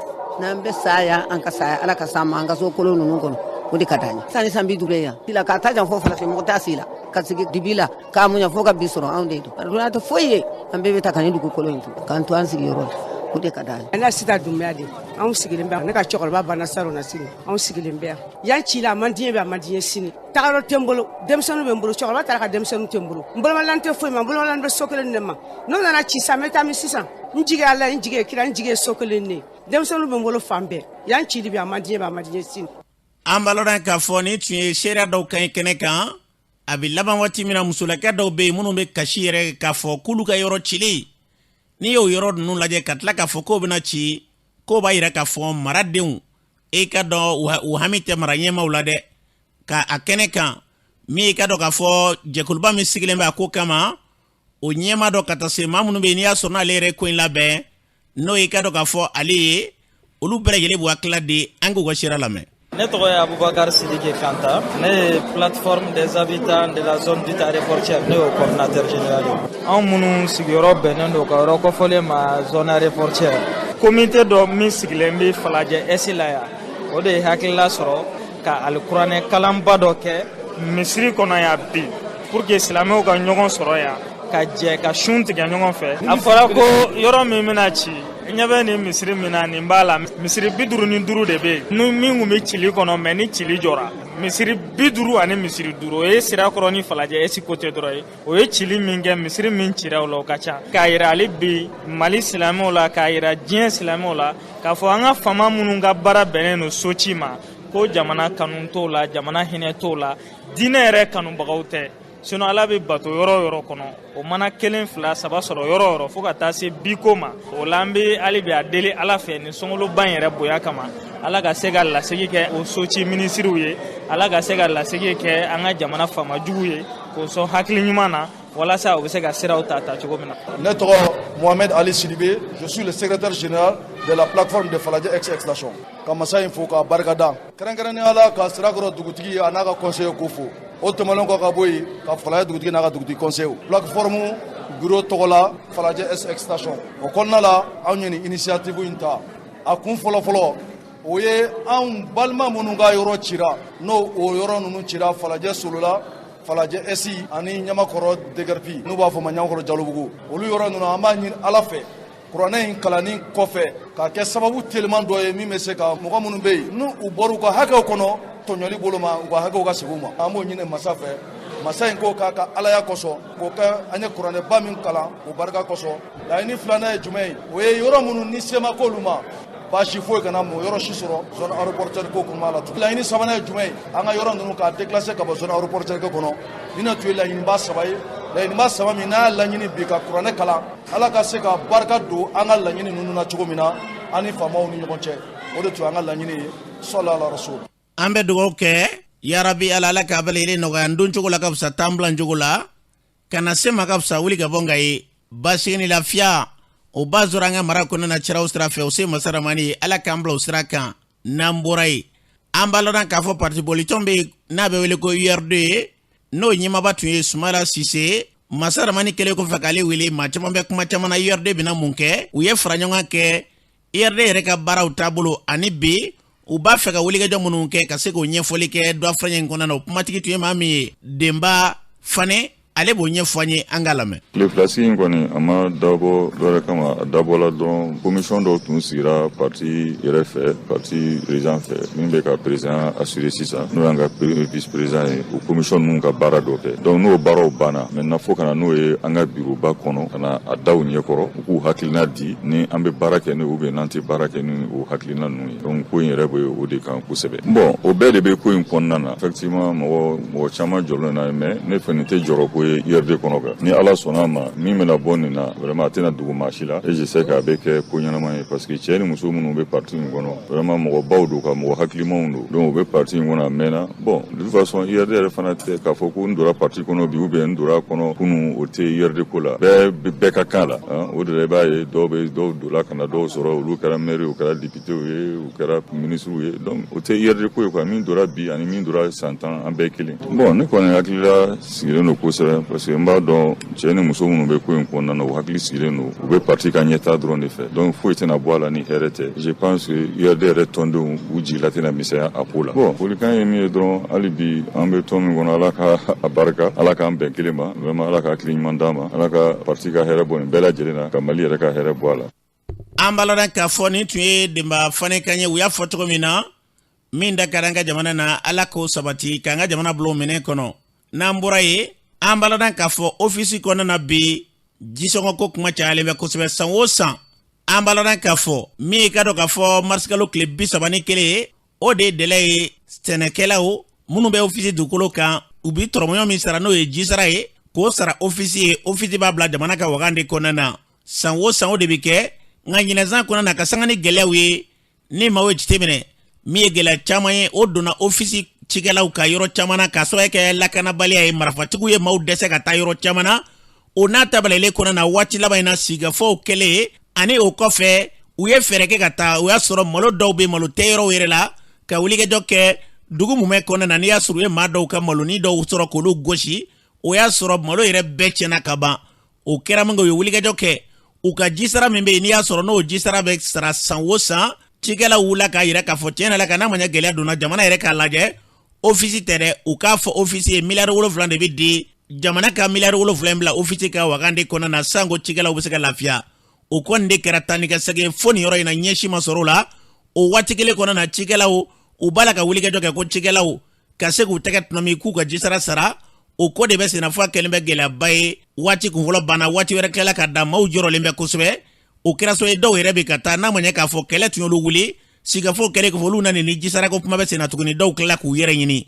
[SPEAKER 12] N'an bɛ sa yan, an ka sa yan, Ala ka s'an ma an ka so kolon ninnu kɔnɔ, o de ka d'an ye. Sani san 50 ye yan. Sila k'a ta jan fo farafin mɔgɔ t'a si la, ka sigi dibi la, k'a muɲa fo ka bi sɔrɔ anw de don. Dunan tɛ foyi ye, an bɛɛ bɛ ta ka nin dugukolo in to, k'an to an sigi yɔrɔ la, o de ka d'an ye.
[SPEAKER 13] Ne Sita Dunbiya de, anw sigilen bɛ, ne ka cɛkɔrɔba banna salon na sini, anw sigilen bɛ yan. Yan ci la, a man di n ye bi, a man di n ye sini. Tagayɔrɔ tɛ n bolo, denmisɛnninw bɛ n bolo, cɛkɔrɔba taara ka denmisɛnninw tɛ n bolo. N bolomalan tɛ foyi ma, n bolomalan bɛ so kelen de ma. N'o nana ci sisan, n bɛ taa min sisan? N jigi Ala, n jigi ye kira, n jigi ye so kelen de ye. Denmisɛnninw bɛ n bolo fan bɛɛ. Yan cili bi, a man di n ye bi, a man di n ye sini.
[SPEAKER 3] An b'a lɔn k'a fɔ nin tun ye seereya dɔw kan ye kɛnɛ kan. A bɛ laban waati min na, musolaka dɔw bɛ yen minnu bɛ kasi yɛrɛ k'a fɔ k'olu ka yɔrɔ cilen, n'i y'o yɔrɔ ninnu lajɛ ka tila k'a fɔ k'o bɛna ci, k'o b'a yira k'a fɔ maradenw, e ka dɔn u hami tɛ mara ɲɛmaaw la dɛ. Ka a kɛnɛ kan, min i ka dɔn k'a fɔ jɛkuluba min sigilen bɛ a ko kama, o ɲɛmaa dɔ ka taa se maa minnu bɛ yen n'i y'a sɔrɔ n'ale yɛrɛ ko in labɛn, n'o i ka dɔn k'a fɔ ale ye, olu bɛɛ lajɛlen b'u hakilila di, an k'u ka seereya lamɛn.
[SPEAKER 14] Ne tɔgɔ ye Abubakar Sidiki Kanta, ne ye plateforme des habitants de la zone dite aéroportuaire, ne y'o coordinateur général ye. Anw minnu sigiyɔrɔ bɛnnen don ka yɔrɔ kɔfɔlen ma zone aéroportuaire, comité dɔ min sigilen bɛ Falajɛ Est la yan, o de ye hakilila sɔrɔ ka alikuranɛ kalanba dɔ kɛ misiri kɔnɔ yan bi, pour que silamɛw ka ɲɔgɔn sɔrɔ yan ka jɛ ka sun tigɛ ɲɔgɔn fɛ. A fɔra ko yɔrɔ min bɛna ci, ɲɛ bɛ nin misiri min na, nin b'a la, misiri 55 de bɛ yen ni min tun bɛ cili kɔnɔ, mais ni cili jɔra, misiri 50 ani misiri 5, o ye Sirakɔrɔ ni Falajɛ Est côté dɔrɔn ye. O ye cili min kɛ, misiri min cira o la, o ka ca. K'a yira hali bi Mali silamɛw la, k'a yira diɲɛ silamɛw la, k'a fɔ an ka faama minnu ka baara bɛnnen don soci ma, ko jamana kanu t'o la, jamana hinɛ t'o la, diinɛ yɛrɛ kanubagaw tɛ. Sinon Ala bɛ bato yɔrɔ o yɔrɔ kɔnɔ, o mana 1 2 3 sɔrɔ yɔrɔ o yɔrɔ fo ka taa se biko ma. O la an bɛ hali bi a deli Ala fɛ nin sunkaloba in yɛrɛ bonya kama, Ala ka se ka lasegi kɛ o soci minisiriw ye, Ala ka se ka lasegi kɛ an ka jamana faamajugu ye, K'o sɔn hakili ɲuman na walasa u bɛ se ka siraw ta ta cogo min na.
[SPEAKER 15] Ne tɔgɔ Mohamed Ali Sidibe, je suis le secrétaire général de la plateforme de Falajɛ ex-extension. Ka masa in fo k'a barikada, kɛrɛnkɛrɛnnenya la ka Sirakɔrɔ dugutigi a n'a ka conseiller ko fo. O tɛmɛnen kɔ ka bɔ yen, ka Falajɛ dugutigi n'a ka dugutigi conseiller, plateforme bureau tɔgɔ la Falajɛ ex-extension. O kɔnɔna la, anw ye nin initiative in ta. A kun fɔlɔfɔlɔ, o ye anw balima minnu ka yɔrɔ cira, n'o o yɔrɔ ninnu cira Falajɛ Solola, Falajɛ Est ani Ɲamakɔrɔ déguerpi, n'u b'a fɔ ma Ɲamakɔrɔ Jalobugu, olu yɔrɔ ninnu, an b'a ɲini Ala fɛ, kuranɛ in kalanni kɔfɛ, k'a kɛ sababu teliman dɔ ye min bɛ se ka mɔgɔ minnu bɛ yen n'u u bɔra u ka hakɛw kɔnɔ tɔɲɔli bolo ma, u ka hakɛw ka segin u ma. An b'o ɲini masa fɛ, masa in k'o k'a ka alaya kosɔn, k'o kɛ an ye kuranɛba min kalan o barika kosɔn. Laɲini filanan ye jumɛn ye? O ye yɔrɔ minnu ni se ma k'olu ma, baasi foyi kana mɔ yɔrɔ si sɔrɔ zone aéroportuaire ko kɔnɔna la tugun. Laɲini sabanan ye jumɛn ye? An ka yɔrɔ ninnu k'a déclasser ka bɔ zone aéroportuaire ko kɔnɔ. Nin de tun ye laɲiniba saba ye, laɲiniba saba min n'a y'a laɲini bi ka kuranɛ kalan, Ala ka se ka barika don an ka laɲini ninnu na cogo min na an ni faamaw ni ɲɔgɔn cɛ. O de tun y'an ka laɲini ye. Sɔli ala rasul.
[SPEAKER 3] An bɛ dugawu kɛ, yarabi Ala, Ala k'a bɛɛ lajɛlen nɔgɔya. N don cogo la ka fisa taa n bila cogo la, ka na se ma ka fisa wuli ka bɔ n ka ye. Basigi ni lafiya, o b'a sɔrɔ an ka mara kɔnɔna na siraw sira fɛ. O se masaramani ye, Ala k'an bila o sira kan. N'an bɔra yen, an b'a lɔn k'a fɔ parti bolitɔn bɛ yen n'a bɛ wele ko URD ye, n'o ɲɛmaaba tun ye Sumala Sise. Masaramani kɛlen kɔfɛ k'ale wele, maa caman bɛ kuma caman na, URD bɛna mun kɛ? U ye fara ɲɔgɔn kɛ, URD yɛrɛ ka baaraw taabolo ani bi u b'a fɛ ka wulikajɔ minnu kɛ, ka se k'o ɲɛfɔli kɛ dɔ fɛn in kɔnɔna na. O kumatigi tun ye maa min ye, Denba Fane, ale b'o ɲɛfɔ an ye, an k'a lamɛn.
[SPEAKER 9] Tile fila sigi in kɔni, a ma dabɔ dɔwɛrɛ kama, a dabɔla dɔrɔn commission dɔw tun sigira parti yɛrɛ fɛ, parti président fɛ, min bɛ ka président assurer sisan, n'o y'an ka vice président ye. O commission ninnu ka baara dɔ kɛ. Donc n'o baaraw banna maintenant, fo ka na n'o ye an ka bureau ba kɔnɔ, ka na a da u ɲɛkɔrɔ, u k'u hakilina di ni an bɛ baara kɛ ni ou bien n'an tɛ baara kɛ ni o hakilina ninnu ye. Donc ko in yɛrɛ bɛ o de kan kosɛbɛ. Bon, o bɛɛ de bɛ ko in kɔnɔna na. Effectivement, mɔgɔ caman jɔlen n'a ye, mais ne fɛ nin tɛ jɔrɔ ko ye URD kɔnɔ kan. Ni Ala sɔnna a ma, min bɛna bɔ nin na, vraiment a tɛna dogo maa si la, et je sais k'a bɛ kɛ ko ɲɛnama ye, parce que cɛ ni muso minnu bɛ parti in kɔnɔ, vraiment mɔgɔbaw don, ka mɔgɔ hakilimaw don. Donc u bɛ parti in kɔnɔ a mɛnna. Bon, de toute façon, URD yɛrɛ fana tɛ k'a fɔ ko n donna parti kɔnɔ bi ou bien n donna kɔnɔ kunun, o tɛ URD ko la. Bɛɛ bɛɛ ka kan la. O de la i b'a ye dɔw bɛ dɔw donna ka na dɔw sɔrɔ, olu kɛra maire, u kɛra député ye, u kɛra ministre ye. Donc o tɛ URD ko ye quoi. Min donna bi ani min donna san 10, an bɛɛ kelen. Bon, ne kɔni hakilila sigilen don kosɛbɛ, parce que n b'a dɔn cɛ ni muso minnu bɛ ko in kɔnɔna na, u hakili sigilen don, u bɛ parti ka ɲɛtaa dɔrɔn de fɛ. Donc foyi tɛna bɔ a la ni hɛrɛ tɛ. Je pense que URD yɛrɛ tɔndenw, u jigila tɛna misɛnya a ko la. Bon, folikan ye min ye dɔrɔn, hali bi an bɛ tɔn min kɔnɔ, Ala ka a barika, Ala k'an bɛn kelen ma. Vraiment, Ala ka hakili ɲuman d'an ma, Ala ka parti ka hɛrɛ bɔ nin bɛɛ lajɛlen na, ka Mali yɛrɛ ka hɛrɛ bɔ a la.
[SPEAKER 3] An b'a lɔn k'a fɔ nin tun ye Denba Fane kan ye. U y'a fɔ cogo min na, min da kɛra an ka jamana na, Ala k'o sabati k'an ka jamana bila o minɛn kɔnɔ. N'an bɔra yen, an b'a lɔn k'a fɔ ofisi kɔnɔna na bi, jisɔngɔ ko kuma cayalen bɛ kosɛbɛ san o san. An b'a lɔn k'a fɔ min ye, ka dɔn k'a fɔ marisikalo tile 31 ye, o de ye délai ye sɛnɛkɛlaw minnu bɛ ofisi dugukolo kan, u bi tɔrɔmɔɲɔ min sara, n'o ye jisara ye, k'o sara ofisi ye. Ofisi b'a bila jamana ka wagan de kɔnɔna na. San o san o de bɛ kɛ, nka ɲinɛsan kɔnɔna na, ka sanga ni gɛlɛyaw ye, ni maaw ye jateminɛ min ye gɛlɛya caman ye, o donna ofisi cikɛlaw ka yɔrɔ caman na, k'a sababu kɛ lakanabaliya ye. Marifatigiw ye maaw dɛsɛ ka taa yɔrɔ caman na. O n'a ta balalen kɔnɔna na, waati laban in na, sigikafɔw kɛlen ani o kɔfɛ, u ye fɛɛrɛ kɛ ka taa. O y'a sɔrɔ malo dɔw bɛ, malo tɛ yɔrɔw yɛrɛ la, ka wulikajɔ kɛ dugu mumɛ kɔnɔna na. N'i y'a sɔrɔ u ye maa dɔw ka maloni dɔw sɔrɔ k'olu gosi, o y'a sɔrɔ malo yɛrɛ bɛɛ tiɲɛna ka ban. O kɛra min kɛ, u ye wulikajɔ kɛ u ka jisara min bɛ yen, n'i y'a sɔrɔ n'o jisara bɛ sara san o san. Cikɛlaw wulila k'a yira k'a fɔ tiɲɛ la, ka n'a ma ɲɛ gɛlɛya donna jamana yɛrɛ k'a lajɛ, ofisi tɛ dɛ, u k'a fɔ ofisi ye miliyari 7 de bɛ di jamana ka miliyari 7 in bila ofisi ka wagande kɔnɔna na, sanko cikɛlaw bɛ se ka lafiya. O kɔni de kɛra taa ni ka segin fo nin yɔrɔ in na, ɲɛsi ma sɔrɔ o la. O waati kelen kɔnɔna na, cikɛlaw u b'a la ka wulikajɔ kɛ ko cikɛlaw ka se k'u tɛgɛ tɔnɔmi k'u ka jisara sara. O ko de bɛ senna fo a kɛlen bɛ gɛlɛyaba ye. Waati kunfɔlɔ banna, waati wɛrɛ tilala ka da, maaw jɔrɔlen bɛ kosɛbɛ. O kɛra so ye, dɔw yɛrɛ bɛ ka taa n'a ma ɲɛ k'a fɔ kɛlɛ tun y'olu wuli. Sigikafɔ kɛlen kɔfɛ, olu nana ni jisarako kuma bɛ senna tuguni, dɔw tilala k'u yɛrɛ ɲini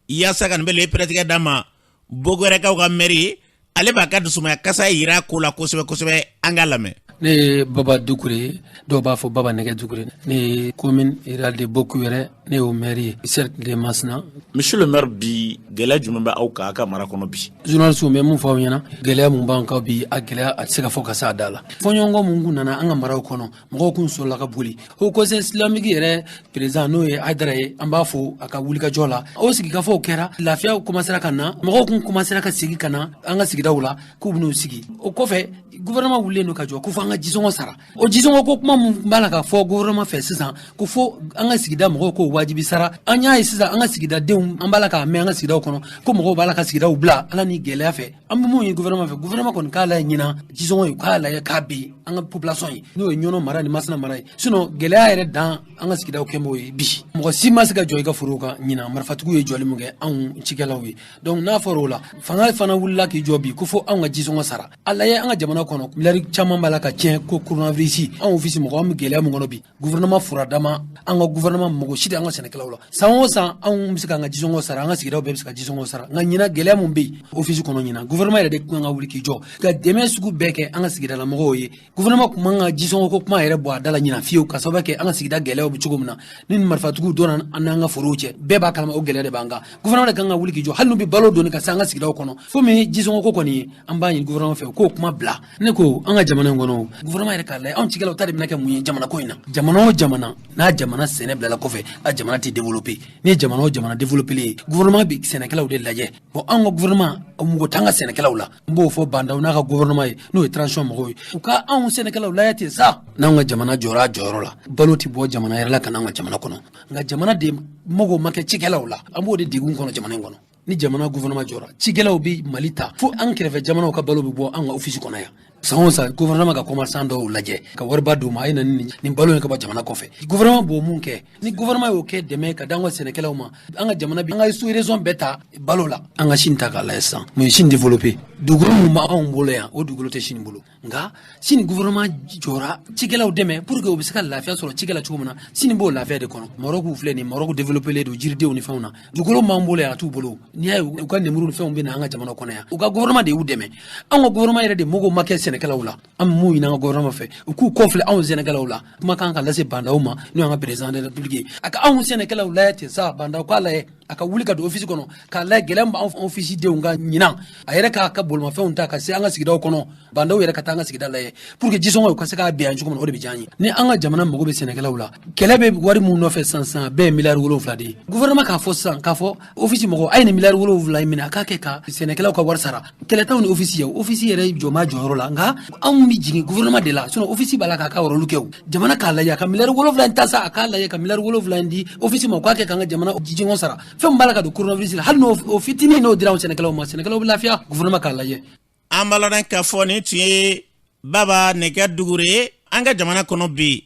[SPEAKER 3] yaasa ka nin bɛɛ pɛrɛtigɛ d'a ma. Bogɛrɛkaw ka mɛri, ale b'a ka dusumaya kasa yira ko la kosɛbɛ kosɛbɛ. An k'a lamɛn.
[SPEAKER 16] Ne ye Baba Dukure ye, dɔw b'a fɔ Baba Nɛgɛ Dukure. Ne ye commune rurale de Bokuyɛrɛ, ne y'o maire ye, cercle de Masina.
[SPEAKER 3] Monsieur le maire, bi gɛlɛya jumɛn bɛ aw kan aw ka mara kɔnɔ bi?
[SPEAKER 16] Journaliste, bɛ mun fɔ aw ɲɛna, gɛlɛya mun b'an kan bi, a gɛlɛya a tɛ se ka fɔ ka s'a da la. Fɔɲɔgɔnkɔ mun kun nana an ka maraw kɔnɔ, mɔgɔw kun sɔrɔla ka boli. Haut Conseil islamique yɛrɛ président, n'o ye Hayidara ye, an b'a fo a ka wulikajɔ la. O sigikafɔw kɛra, lafiya commencera ka na, mɔgɔw kun commencera ka segin ka na an ka sigidaw la k'u bɛn'u sigi. O kɔfɛ, gouvernement wulilen don ka jɔ ko fo an ka jisɔngɔ sara. O jisɔngɔ ko kuma mun b'a la ka fɔ gouvernement fɛ sisan, ko fo an ka sigida mɔgɔw k'o wajibi sara, an y'a ye sisan an ka sigidadenw, an b'a la k'a mɛn an ka sigidaw kɔnɔ ko mɔgɔw b'a la ka sigidaw bila Ala ni gɛlɛya fɛ. An bɛ mun ye gouvernement fɛ? Gouvernement kɔni k'a lajɛ ɲinan jisɔngɔ ye, k'a lajɛ k'a bin an ka population ye, n'o ye Ɲɔnɔ mara ni Masina mara ye. Sinon gɛlɛya yɛrɛ dan an ka sigidaw kɛ m'o ye bi. Mɔgɔ si ma se ka jɔ i ka forow kan ɲinan, marifatigiw ye jɔli min kɛ anw cikɛlaw ye. Donc n'a fɔra o la, fanga fana wulila k'i jɔ bi ko fo anw ka jisɔngɔ sara. A lajɛ, an ka jamana kɔnɔ, miliyari caman b'a la ka tiɲɛ ko coronavirus. Anw office mɔgɔ, an bɛ gɛlɛya min kɔnɔ bi, gouvernement furadama, an ka gouvernement mago si tɛ an ka sɛnɛkɛlaw la. San o san, anw bɛ se k'an ka jisɔngɔ sara, an ka sigidaw bɛɛ bɛ se ka jisɔngɔ sara. Nka ɲinan, gɛlɛya mun bɛ yen office kɔnɔ ɲinan, gouvernement yɛrɛ de kan ka wuli k'i jɔ ka dɛmɛ sugu bɛɛ kɛ an ka sigidala mɔgɔw ye. Gouvernement kun man ka jisɔngɔ ko kuma yɛrɛ bɔ a da la ɲinan fiyewu, ka sababu kɛ an ka sigida gɛlɛyaw bɛ cogo min na, ni marifatigiw donna an n'an ka forow cɛ, bɛɛ b'a kalama, o gɛlɛya de b'an kan. Gouvernement de kan ka wuli k'i jɔ, hali n'u bɛ balo doni ka se an ka sigidaw kɔnɔ. Fo min jisɔngɔ ko kɔni ye, an b'a ɲini gouvernement fɛ k'o kuma bila. Ne ko an ka jamana in kɔnɔ, gouvernement yɛrɛ k'a lajɛ, anw cikɛlaw ta de bɛna kɛ mun ye jamana ko in na? Jamana o jamana n'a jamana sɛnɛ bilala kɔfɛ, a jamana tɛ développer. Ni ye jamana o jamana développer ye, gouvernement bɛ sɛnɛkɛlaw de lajɛ. Bon, anw ka gouvernement mago t'an ka sɛnɛkɛlaw la. N b'o fɔ Bah N'Daw n'a ka gouvernement ye, n'o ye transition mɔgɔw ye, u ka anw sɛnɛkɛlaw lajɛ ten sa. N'anw ka jamana jɔra a jɔyɔrɔ la, balo tɛ bɔ jamana yɛrɛ la ka n'an ka jamana kɔnɔ. Nka jamana de mago ma kɛ cikɛlaw la, an b'o de degun kɔnɔ jamana in kɔnɔ. Ni jamana gouvernement jɔra, cikɛlaw bɛ Mali ta, fo an kɛrɛfɛ jamanaw ka balo bɛ bɔ an ka office kɔnɔ yan. San o san, gouvernement ka commerçant dɔw lajɛ ka wariba d'u ma, a ye na ni nin balo in ka bɔ jamana kɔfɛ. Gouvernement b'o mun kɛ? Ni gouvernement y'o kɛ dɛmɛ ka d'an ka sɛnɛkɛlaw ma, an ka jamana bi an ka sous région bɛɛ ta balo la. An ka Chine ta k'a lajɛ sisan, mun ye Chine développé? Dugukolo mun b'anw bolo yan, o dugukolo tɛ Chine bolo. Nka sini gouvernement jɔra cikɛlaw dɛmɛ pour que u bɛ se ka lafiya sɔrɔ cikɛ la cogo min na, sini b'o lafiya de kɔnɔ. Maroc filɛ nin, Maroc développé don jiridenw ni fɛnw na. Dugukolo b'an bolo yan, a t'u bolo. N'i y'a ye u ka nemuru ni fɛnw bɛ na an ka jamana kɔnɔ yan, u ka gouvernement de y'u dɛmɛ. Anw ka gouvernement yɛrɛ de mago ma kɛ sɛnɛkɛlaw la. An bɛ mun ɲini an ka gouvernement fɛ? U k'u kɔfilɛ anw sɛnɛkɛlaw la. Kuma kan ka lase Bah N'Daw ma, n'o y'an ka président de la République ye, a ka anw sɛnɛkɛlaw lajɛ ten sa. Bah N'Daw k'a lajɛ, a ka wuli ka don office kɔnɔ k'a lajɛ gɛlɛya min b'anw office denw ka ɲinan, a yɛrɛ k'a ka bolimafɛnw ta ka se an ka sigidaw kɔnɔ. Bah N'Daw yɛrɛ ka taa an ka sigida lajɛ pour que jisɔngɔ u ka se k'a bɛn yan cogo min na, o de bɛ diya an ye. Ni an ka jamana mago bɛ sɛnɛkɛlaw la, kɛlɛ bɛ wari mun nɔfɛ sisan sisan, bɛɛ ye miliyari 7 de ye. Gouvernement k'a fɔ sisan, k'a fɔ office mɔgɔw, a ye nin miliyari 7 in minɛ, a k'a kɛ ka sɛnɛkɛlaw ka wari sara. Kɛlɛ t'anw ni office ye, office yɛrɛ jɔ ma jɔyɔrɔ la, nka anw bɛ jigin gouvernement de la. Sinon office b'a la k'a ka rôle kɛ. O jamana k'a lajɛ, a ka miliyari 7 in ta sa, a k'a lajɛ ka miliyari 7 in di office ma, u k'a kɛ k'an ka jamana jisɔngɔ sara. Fɛn min b'a la ka don coronavirus la, hali n'o o fitinin n'o dira anw sɛnɛkɛlaw ma, sɛnɛkɛlaw bɛ lafiya. Gouvernement k'a lajɛ.
[SPEAKER 3] An b'a lɔn k'a fɔ nin tun ye Baba Nɛgɛ Dugure ye. An ka jamana kɔnɔ bi,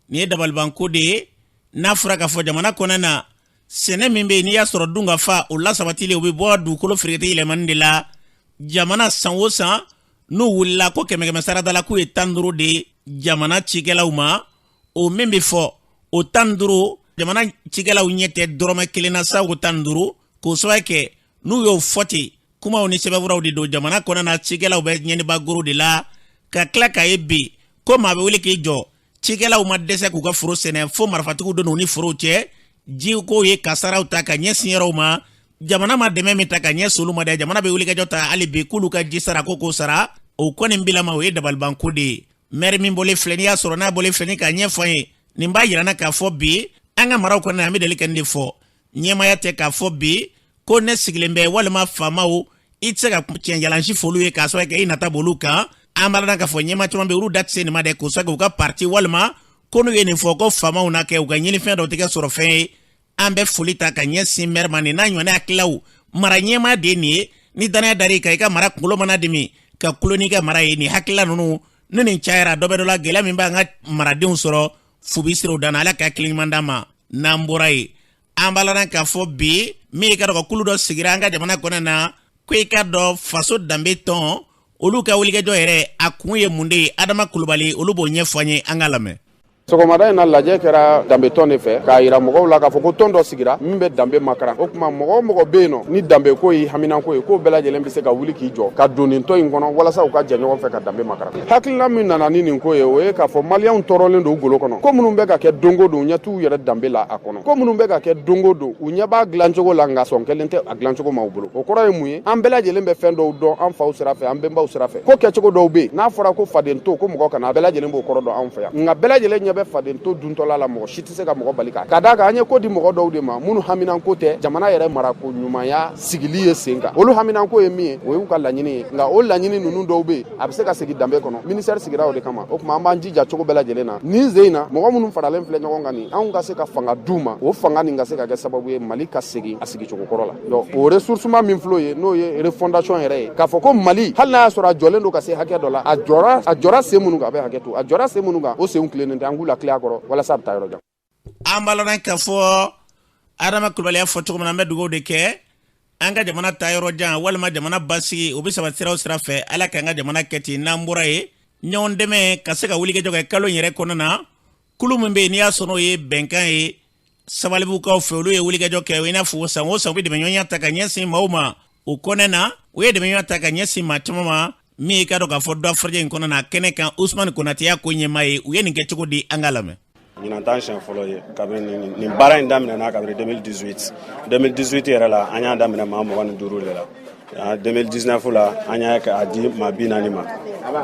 [SPEAKER 3] nin ye dabalibanko de ye. N'a fɔra k'a fɔ jamana kɔnɔ na, sɛnɛ min bɛ yen, n'i y'a sɔrɔ dun ka fa o lasabatilen, o bɛ bɔ dugukolo ferekete yɛlɛmani de la. Jamana san o san, n'u wulila ko kɛmɛ kɛmɛ sarada la k'u ye 15 de ye jamana cikɛlaw ma, o min bɛ fɔ o 15, jamana cikɛlaw ɲɛ tɛ dɔrɔmɛ kelen na sa o 15, k'o sababu kɛ n'u y'o fɔ ten, kumaw ni sɛbɛnfuraw de don. Jamana kɔnɔna na, cikɛlaw bɛ ɲɛniba goro de la ka tila k'a ye bi ko maa bɛ wuli k'i jɔ. Cikɛlaw ma dɛsɛ k'u ka foro sɛnɛ, fo marifatigiw donn'u ni forow cɛ, jiko ye kasaraw ta ka ɲɛsin yɔrɔw ma. Jamana ma dɛmɛ min ta ka ɲɛsin olu ma dɛ, jamana bɛ wulikajɔ ta hali bi k'olu ka ji sara, ko k'o sara, o kɔni bilama, o ye dabalibanko de ye. Mɛri min bɔlen filɛ, n'i y'a sɔrɔ n'a bɔlen filɛ ni k'a ɲɛfɔ an ye, nin b'a yira n na k'a fɔ bi an ka maraw kɔnɔna, an bɛ deli ka nin de fɔ. Ɲɛmaaya tɛ k'a fɔ bi ko ne sigilen bɛ walima faamaw, i tɛ se ka tiɲɛjalansi f'olu ye k'a sababu kɛ i nata b'olu kan. An b'a dɔn k'a fɔ ɲɛmaa caman bɛ, olu da tɛ se nin ma dɛ, k'o sababu kɛ u ka parti, walima ko n'u ye nin fɔ ko faamaw na kɛ u ka ɲinifɛn dɔw tɛ kɛ sɔrɔ fɛn ye. An bɛ foli ta ka ɲɛsin mɛri ma, nin n'a ɲɔgɔnna hakililaw. Mara ɲɛmaa de ye nin ye. Ni danaya dar'i kan, i ka mara kunkolo mana dimi ka kulo n'i ka mara ye. Nin hakilila ninnu ni nin cayara, dɔ bɛ dɔ la. Gɛlɛya min b'an ka maradenw sɔrɔ, fu bɛ siri o dan na. Ala ka hakili ɲuman d'an ma. N'an bɔra yen, an b'a la k'a fɔ bi min ye ka dɔn ka kulu dɔ sigira an ka jamana kɔnɔ na, ko i ka dɔn faso danbe tɔn, olu ka wulikajɔ yɛrɛ a kun ye mun de ye? Adama Kulubali, olu b'o ɲɛfɔ an ye, an k'a lamɛn.
[SPEAKER 17] Sɔgɔmada in na lajɛ kɛra danbetɔn de fɛ k'a yira mɔgɔw la k'a fɔ ko tɔn dɔ sigira min bɛ danbe makaran. O tuma mɔgɔ o mɔgɔ bɛ yen nɔ ni danbe ko y'i haminanko ye, k'o bɛɛ lajɛlen bɛ se ka wuli k'i jɔ ka don nin tɔn in kɔnɔ walasa u ka jɛ ɲɔgɔn fɛ ka danbe makaran. Hakilina min nana ni nin ko ye, o ye k'a fɔ maliyɛnw tɔɔrɔlen don u golo kɔnɔ. Ko minnu bɛ ka kɛ don o don, u ɲɛ t'u yɛrɛ danbe la a kɔnɔ. Ko minnu bɛ ka kɛ don o don, u ɲɛ b'a dilancogo la, nka sɔn kɛlen tɛ a dilancogo ma u bolo. O kɔrɔ ye mun ye? An bɛɛ lajɛlen bɛ fɛn dɔw dɔn an faw sira fɛ, an bɛnbaw sira fɛ. Ko kɛcogo dɔw bɛ yen, n'a fɔra ko faden to, ko mɔgɔ kana, bɛɛ lajɛlen b'o kɔrɔ dɔn anw fɛ yan. Nka bɛɛ lajɛlen ɲɛ bɛ faden to duntɔla la, mɔgɔ si tɛ se ka mɔgɔ bali k'a. Ka d'a kan an ye ko di mɔgɔ dɔw de ma minnu haminanko tɛ jamana yɛrɛ marako ɲumanya sigili ye sen kan. Olu haminanko ye min ye, o y'u ka laɲini ye. Nka o laɲini ninnu dɔw bɛ yen, a bɛ se ka segin danbe kɔnɔ. Ministère sigira o de kama. O tuma an b'an jija cogo bɛɛ lajɛlen na nin sen in na, mɔgɔ minnu faralen filɛ ɲɔgɔn kan nin, anw ka se ka fanga d'u ma, o fanga nin ka se ka kɛ sababu ye Mali ka segin a sigicogo kɔrɔ la. Donc o ressourcement min filɛ o ye, n'o ye refondation yɛrɛ ye, k'a fɔ ko Mali, hali n'a y'a sɔrɔ a jɔlen don ka se hakɛ dɔ la, a jɔra sen minnu kan, a bɛ hakɛ to, a jɔra sen minnu kan, o senw tilennen tɛ, an k'u latilen a kɔrɔ walasa a bɛ taa yɔrɔ jan.
[SPEAKER 3] An b'a lɔn k'a fɔ Adama Kulubali y'a fɔ cogo min na, an bɛ dugawu de kɛ an ka jamana taa yɔrɔ jan walima jamana basigi, o bɛ sabati sira o sira fɛ, Ala k'an ka jamana kɛ ten. N'an bɔra yen, ɲɔgɔn dɛmɛ ka se ka wulikajɔ kɛ kalo in yɛrɛ kɔnɔna na, kulu min bɛ yen n'i y'a sɔrɔ n'o ye bɛnkan ye Sabalibugukaw fɛ, olu ye wulikajɔ kɛ i n'a fɔ san o san u bɛ dɛmɛɲɔgɔnya ta ka ɲɛsin maaw ma. O kɔnɔna na, u ye dɛmɛɲɔgɔnya ta ka ɲɛsin maa caman ma min ye k'a dɔn k'a fɔ dɔ farajɛ in kɔnɔna na kɛnɛ kan, Usumani Konate y'a ko ɲɛmaa ye. U ye nin kɛ cogo di? An k'a lamɛn.
[SPEAKER 18] Ɲinan t'an siɲɛ fɔlɔ ye. Kabini nin baara in daminɛna, kabini 2018, 2018 yɛrɛ la, an y'a daminɛ maa 25 de la. 2019 la, an y'a kɛ a di maa 40 ma.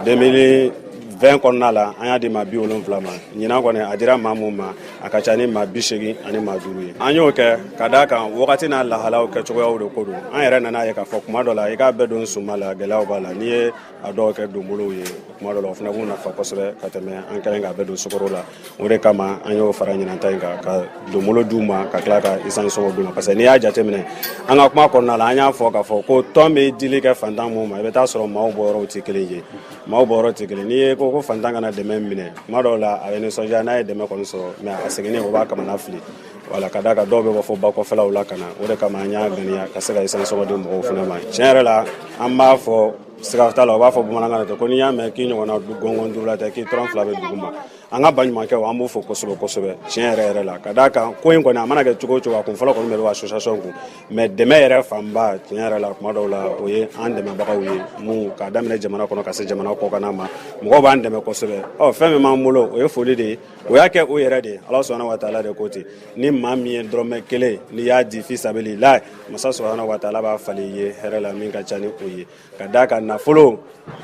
[SPEAKER 18] 2020 kɔnɔna la, an y'a di maa 70 ma. Ɲinan kɔni, a dira maa mun ma, a ka ca ni maa 85 ye. An y'o kɛ ka d'a kan wagati n'a lahalaw kɛcogoyaw de ko don. An yɛrɛ nana ye k'a fɔ kuma dɔ la, i k'a bɛɛ don suma la, gɛlɛyaw b'a la. N'i ye a dɔw kɛ donbolow ye kuma dɔ la, o fana b'u nafa kosɛbɛ ka tɛmɛ an kɛlen k'a bɛɛ don sukaro la. O de kama an y'o fara ɲinan ta in kan, ka donbolo d'u ma, ka tila ka essence sɔngɔ d'u ma, parce que n'i y'a jateminɛ an ka kuma kɔnɔna la, an y'a fɔ k'a fɔ ko tɔn bɛ dili kɛ fantan mun ma, i bɛ taa sɔrɔ maaw bɔyɔrɔw tɛ kelen ye, maaw bɔyɔrɔ tɛ kelen. N'i ye ko fantan ka na dɛmɛ minɛ, kuma dɔw la a bɛ nisɔndiya n'a ye dɛmɛ kɔni sɔrɔ, mais a seginnen o b'a kamana fili. Wala ka d'a kan dɔw bɛ bɔ fo ba kɔfɛlaw la ka na. O de kama an y'a ŋaniya ka se ka essence sɔngɔ di mɔgɔw fana ma. Tiɲɛ yɛrɛ la, an b'a fɔ siga t'a la, u b'a fɔ bamanankan na ten ko n'i y'a mɛn k'i ɲɔgɔnna gɔngɔn duuru la tɛ, k'i tɔrɔn fila bɛ dugu ma. An ka baɲumankɛw, an b'u fo kosɛbɛ kosɛbɛ, tiɲɛ yɛrɛ yɛrɛ la, ka d'a kan ko in kɔni, a mana kɛ cogo o cogo, a kun fɔlɔ kɔni bɛ bɔ association kun, mais dɛmɛ yɛrɛ fanba, tiɲɛ yɛrɛ la, kuma dɔw la, o ye an dɛmɛbagaw ye mun k'a daminɛ jamana kɔnɔ ka se jamana kɔkanna ma, mɔgɔw b'an dɛmɛ kosɛbɛ. Ɔ fɛn min b'an bolo, o ye foli de ye, o y'a kɛ o yɛrɛ de ye. Ala subahana wa taala de ko ten, ni maa min ye dɔrɔmɛ kelen n'i y'a di fi sabilila, masa subahana wa taala b'a falen i ye hɛrɛ la min ka ca ni o ye. Ka d'a kan nafolo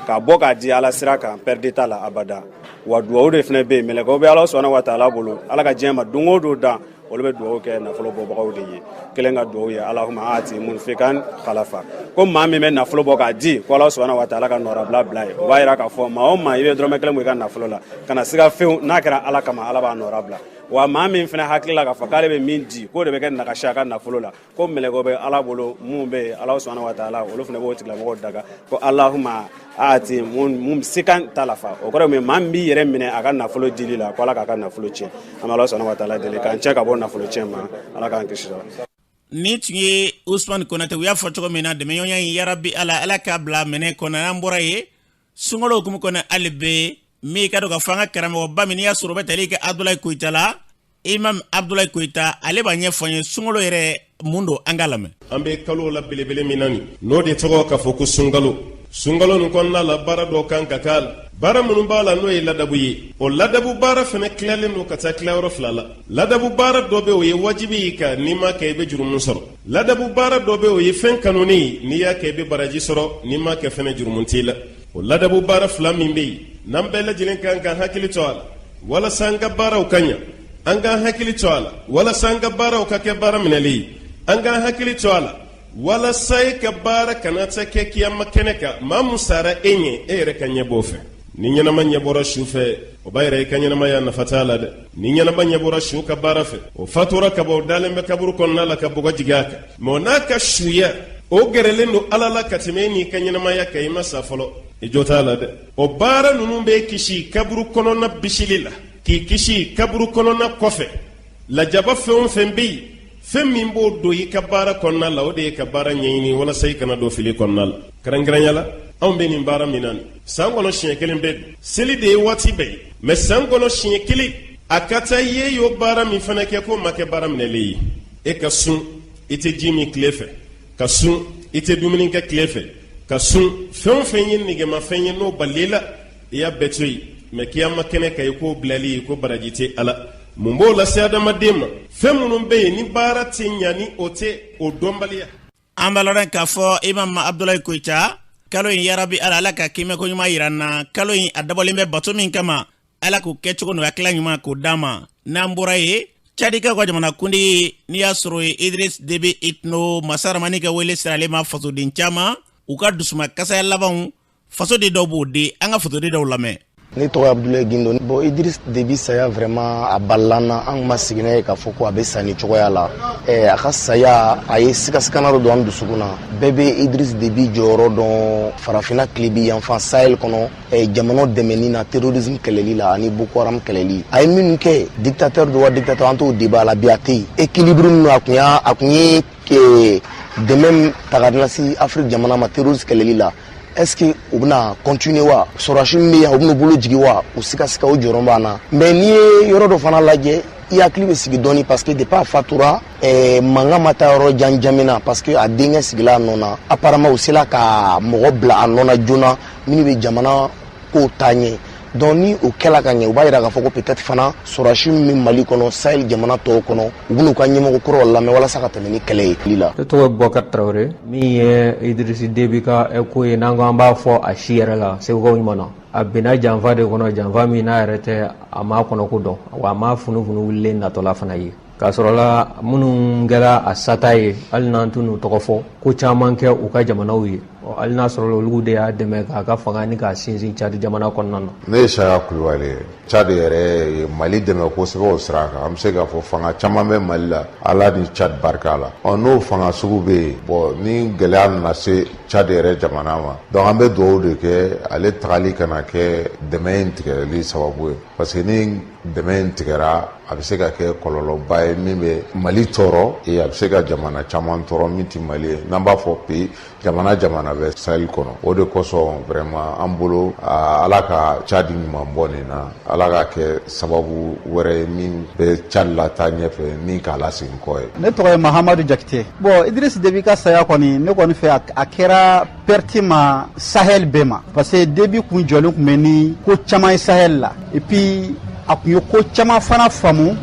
[SPEAKER 18] k'a bɔ k'a di Ala sira kan, perte t'a la abada. Wa duwawu de fana bɛ yen, mɛlɛkɛw bɛ Ala subahana wa taala bolo, Ala ka diɲɛ ma don o don dan, olu bɛ duwawu kɛ nafolo bɔbagaw de ye. Kelen ka duwawu ye alahuma ati munfikan khalafa, ko maa min bɛ nafolo bɔ k'a di, ko Ala subahana wa taala ka nɔrabila bila ye. O b'a yira k'a fɔ maa o maa i bɛ dɔrɔmɛ kelen bɔ i ka nafolo la, kana siga fewu, n'a kɛra Ala kama, Ala b'a nɔrabila. Wa maa min fana hakili la k'a fɔ k'ale bɛ min di, k'o de bɛ kɛ nagasi a ka nafolo la, ko mɛlɛkɛw bɛ Ala bolo mun bɛ yen, Ala subahana wa taala olu fana b'o tigilamɔgɔw daga ko alahuma ati mumsikan talafa. O kɔrɔ ye maa min b'i yɛrɛ minɛ a ka nafolo dili la, ko Ala k'a ka nafolo tiɲɛ. An bɛ Ala subahana wa taala deli k'an cɛ ka bɔ nafolo tiɲɛ ma, Ala k'an kisi.
[SPEAKER 3] Nin tun ye Usumani Konate. U y'a fɔ cogo min na, dɛmɛɲɔgɔnya in, yarabi Ala, Ala k'a bila minɛn kɔnɔ. An bɔra yen, sunkalo hukumu kɔnɔ hali bi, min ka dɔn k'a fɔ an ka karamɔgɔba min n'i y'a sɔrɔ o bɛ tali kɛ Abudulayi Koyita la, Imam Abudulayi Koyita, ale b'a ɲɛfɔ an ye sunkalo yɛrɛ mun don. An k'a lamɛn.
[SPEAKER 19] An bɛ kalo la belebele min na nin, n'o de tɔgɔ k'a fɔ ko sunkalo. Sunkalo nin kɔnɔna la, baara dɔw kan ka k'a la, baara minnu b'a la n'o ye ladabu ye. O ladabu baara fana tilalen don ka taa tilayɔrɔ fila la. Ladabu baara dɔ bɛ, o ye wajibi y'i kan, n'i m'a kɛ i bɛ jurumu sɔrɔ. Ladabu baara dɔ bɛ, o ye fɛn kanunen ye, n'i y'a kɛ i bɛ baraji sɔrɔ, n'i m'a kɛ fana jurumu t'i la. O ladabu baara fila min bɛ yen n'an bɛɛ lajɛlen kan k'an hakili to a la walasa an ka baaraw ka ɲa, an k'an hakili to a la walasa an ka baaraw ka kɛ baara minɛlen ye, an k'an hakili to a la walasa e ka baara kana ta kɛ kiyama kɛnɛ kan, maa mun sara e ɲɛ, e yɛrɛ ka ɲɛ b'o fɛ. Ni ɲɛnama ɲɛbɔra su fɛ, o b'a yira i ka ɲɛnamaya nafa t'a la dɛ. Ni ɲɛnama ɲɛbɔra su ka baara fɛ, o fatura ka bɔ, o dalen bɛ kaburu kɔnɔna la ka bɔgɔ jigin a kan, mɛ o n'a ka suya, o gɛrɛlen don Ala la ka tɛmɛ e n'i ka ɲɛnamaya kan. I ma sa fɔlɔ, i jo t'a la dɛ. O baara ninnu b'e kisi kaburu kɔnɔna bisili la, k'i kisi kaburu kɔnɔna kɔfɛ lajaba fɛn o fɛn bɛ yen. Fɛn min b'o don i ka baara kɔnɔna la, o de ye ka baara ɲɛɲini walasa i kana don fili kɔnɔna la. Kɛrɛnkɛrɛnya la, anw bɛ nin baara min na nin, san kɔnɔ siɲɛ kelen bɛ don. Seli de ye waati bɛɛ ye, mɛ san kɔnɔ siɲɛ kelen. A ka taa ye y'o baara min fana kɛ k'o ma kɛ baara minɛlen ye. E ka sun, i tɛ ji min tile fɛ, ka sun, i tɛ dumuni kɛ tile fɛ, ka sun, fɛn o fɛn ye negemafɛn ye n'o balil'i la, i y'a bɛɛ to yen. Mɛ kiyama kɛnɛ kan i k'o bilali ye ko baraji tɛ a la. Mun b'o lase adamaden ma? Fɛn minnu bɛ yen ni baara tɛ ɲa ni o tɛ, o dɔnbaliya.
[SPEAKER 3] An b'a lɔn k'a fɔ imam Abudulayi Koyita, kalo in yarabi Ala, Ala ka kiimɛko ɲuman yira an na. Kalo in a dabɔlen bɛ bato min kama, Ala k'o kɛcogo nɔgɔya, tila ɲuman k'o d'an ma. N'an bɔra yen, Cadikaw ka jamanakuntigi n'i y'a sɔrɔ ye Idris Debi Itno, masa Ramani ka wele sera ale ma fasoden caman u ka dusumakasaya labanw fasoden dɔw b'o di. An ka fasoden dɔw lamɛn.
[SPEAKER 20] Ne tɔgɔ Abudulayi Gindo. Bon, Idris Debi saya, vraiment a balala an na. An ma sigi n'a ye k'a fɔ ko a bɛ sa nin cogoya la. A ka saya, a ye sigasigana dɔ don an dusukun na. Bɛɛ bɛ Idris Debi jɔyɔrɔ dɔn farafinna tilebi yanfan Sahel kɔnɔ, jamana dɛmɛni na terrorisme kɛlɛli la ani Boko Haram kɛlɛli. A ye minnu kɛ, dictateur don wa dictateur, an t'o débat la. Bi a tɛ yen. Équilibre min a kun y'a a kun ye dɛmɛ ta ka lase Afrique jamana ma terrorisme kɛlɛli la, est ce que u bɛna continuer wa? Sɔrɔdasi min bɛ yan, u bɛna bolo jigin wa? U sigasika, o jɔrɔ b'an na. Mais n'i ye yɔrɔ dɔ fana lajɛ, i hakili bɛ sigi dɔɔni, parce que depuis a fatura, mankan ma taa yɔrɔ jan Jamina, parce que a denkɛ sigila a nɔ na. Apparemment u sela ka mɔgɔ bila a nɔ na joona minnu bɛ jamana kow taa ɲɛ. Donc ni o kɛla ka ɲɛ, u b'a yira k'a fɔ ko peut-être fana sɔrɔdasi min bɛ Mali kɔnɔ, Sahel jamana tɔw kɔnɔ, u bɛn'u ka ɲɛmɔgɔ kɔrɔw lamɛn walasa ka tɛmɛ ni kɛlɛ ye la.
[SPEAKER 21] Ne tɔgɔ ye Bubakari Tarawele. Min ye Idrisi Debi ka ko ye, n'an ko an b'a fɔ a si yɛrɛ la, segukaw ɲuman na, a binna janfa de kɔnɔ, janfa min n'a yɛrɛ tɛ a m'a kɔnɔko dɔn, wa a m'a funufunu wulilen natɔla fana ye. K'a sɔrɔ la minnu kɛra a sata ye, hali n'an t'u n'u tɔgɔ fɔ, ko caman kɛ u ka jamanaw ye, hali n'a sɔrɔ olu de y'a dɛmɛ k'a ka fanga ni k'a sinsin Cadi jamana kɔnɔna na.
[SPEAKER 22] Ne ye Saya Kulubali ye. Cadi yɛrɛ ye Mali dɛmɛ kosɛbɛ o sira kan. An bɛ se k'a fɔ fanga caman bɛ Mali la Ala ni Cadi barika la. Ɔ, n'o fanga sugu bɛ yen, bon, ni gɛlɛya nana se Cadi yɛrɛ jamana ma, donc an bɛ dugawu de kɛ ale tagali kana kɛ dɛmɛ in tigɛli sababu ye, parce que ni dɛmɛ in tigɛra, a bɛ se ka kɛ kɔlɔlɔba ye min bɛ Mali tɔɔrɔ, et a bɛ se ka jamana caman tɔɔrɔ min tɛ Mali ye, n'an b'a fɔ pays jamana jamana bɛ Sahel kɔnɔ. O de kosɔn vraiment an bolo, Ala ka Cadi ɲuman bɔ nin na, Ala ka kɛ sababu wɛrɛ ye min bɛ Cadi lataa ɲɛfɛ min k'a lasegin kɔ ye.
[SPEAKER 23] Ne tɔgɔ ye Mahamadu Jakite. Bon, Idriss Déby ka saya kɔni, ne kɔni fɛ, a kɛra perte ma Sahel bɛɛ ma, parce que Déby kun jɔlen kun bɛ ni ko caman ye Sahel la, et puis a kun ye ko caman fana faamu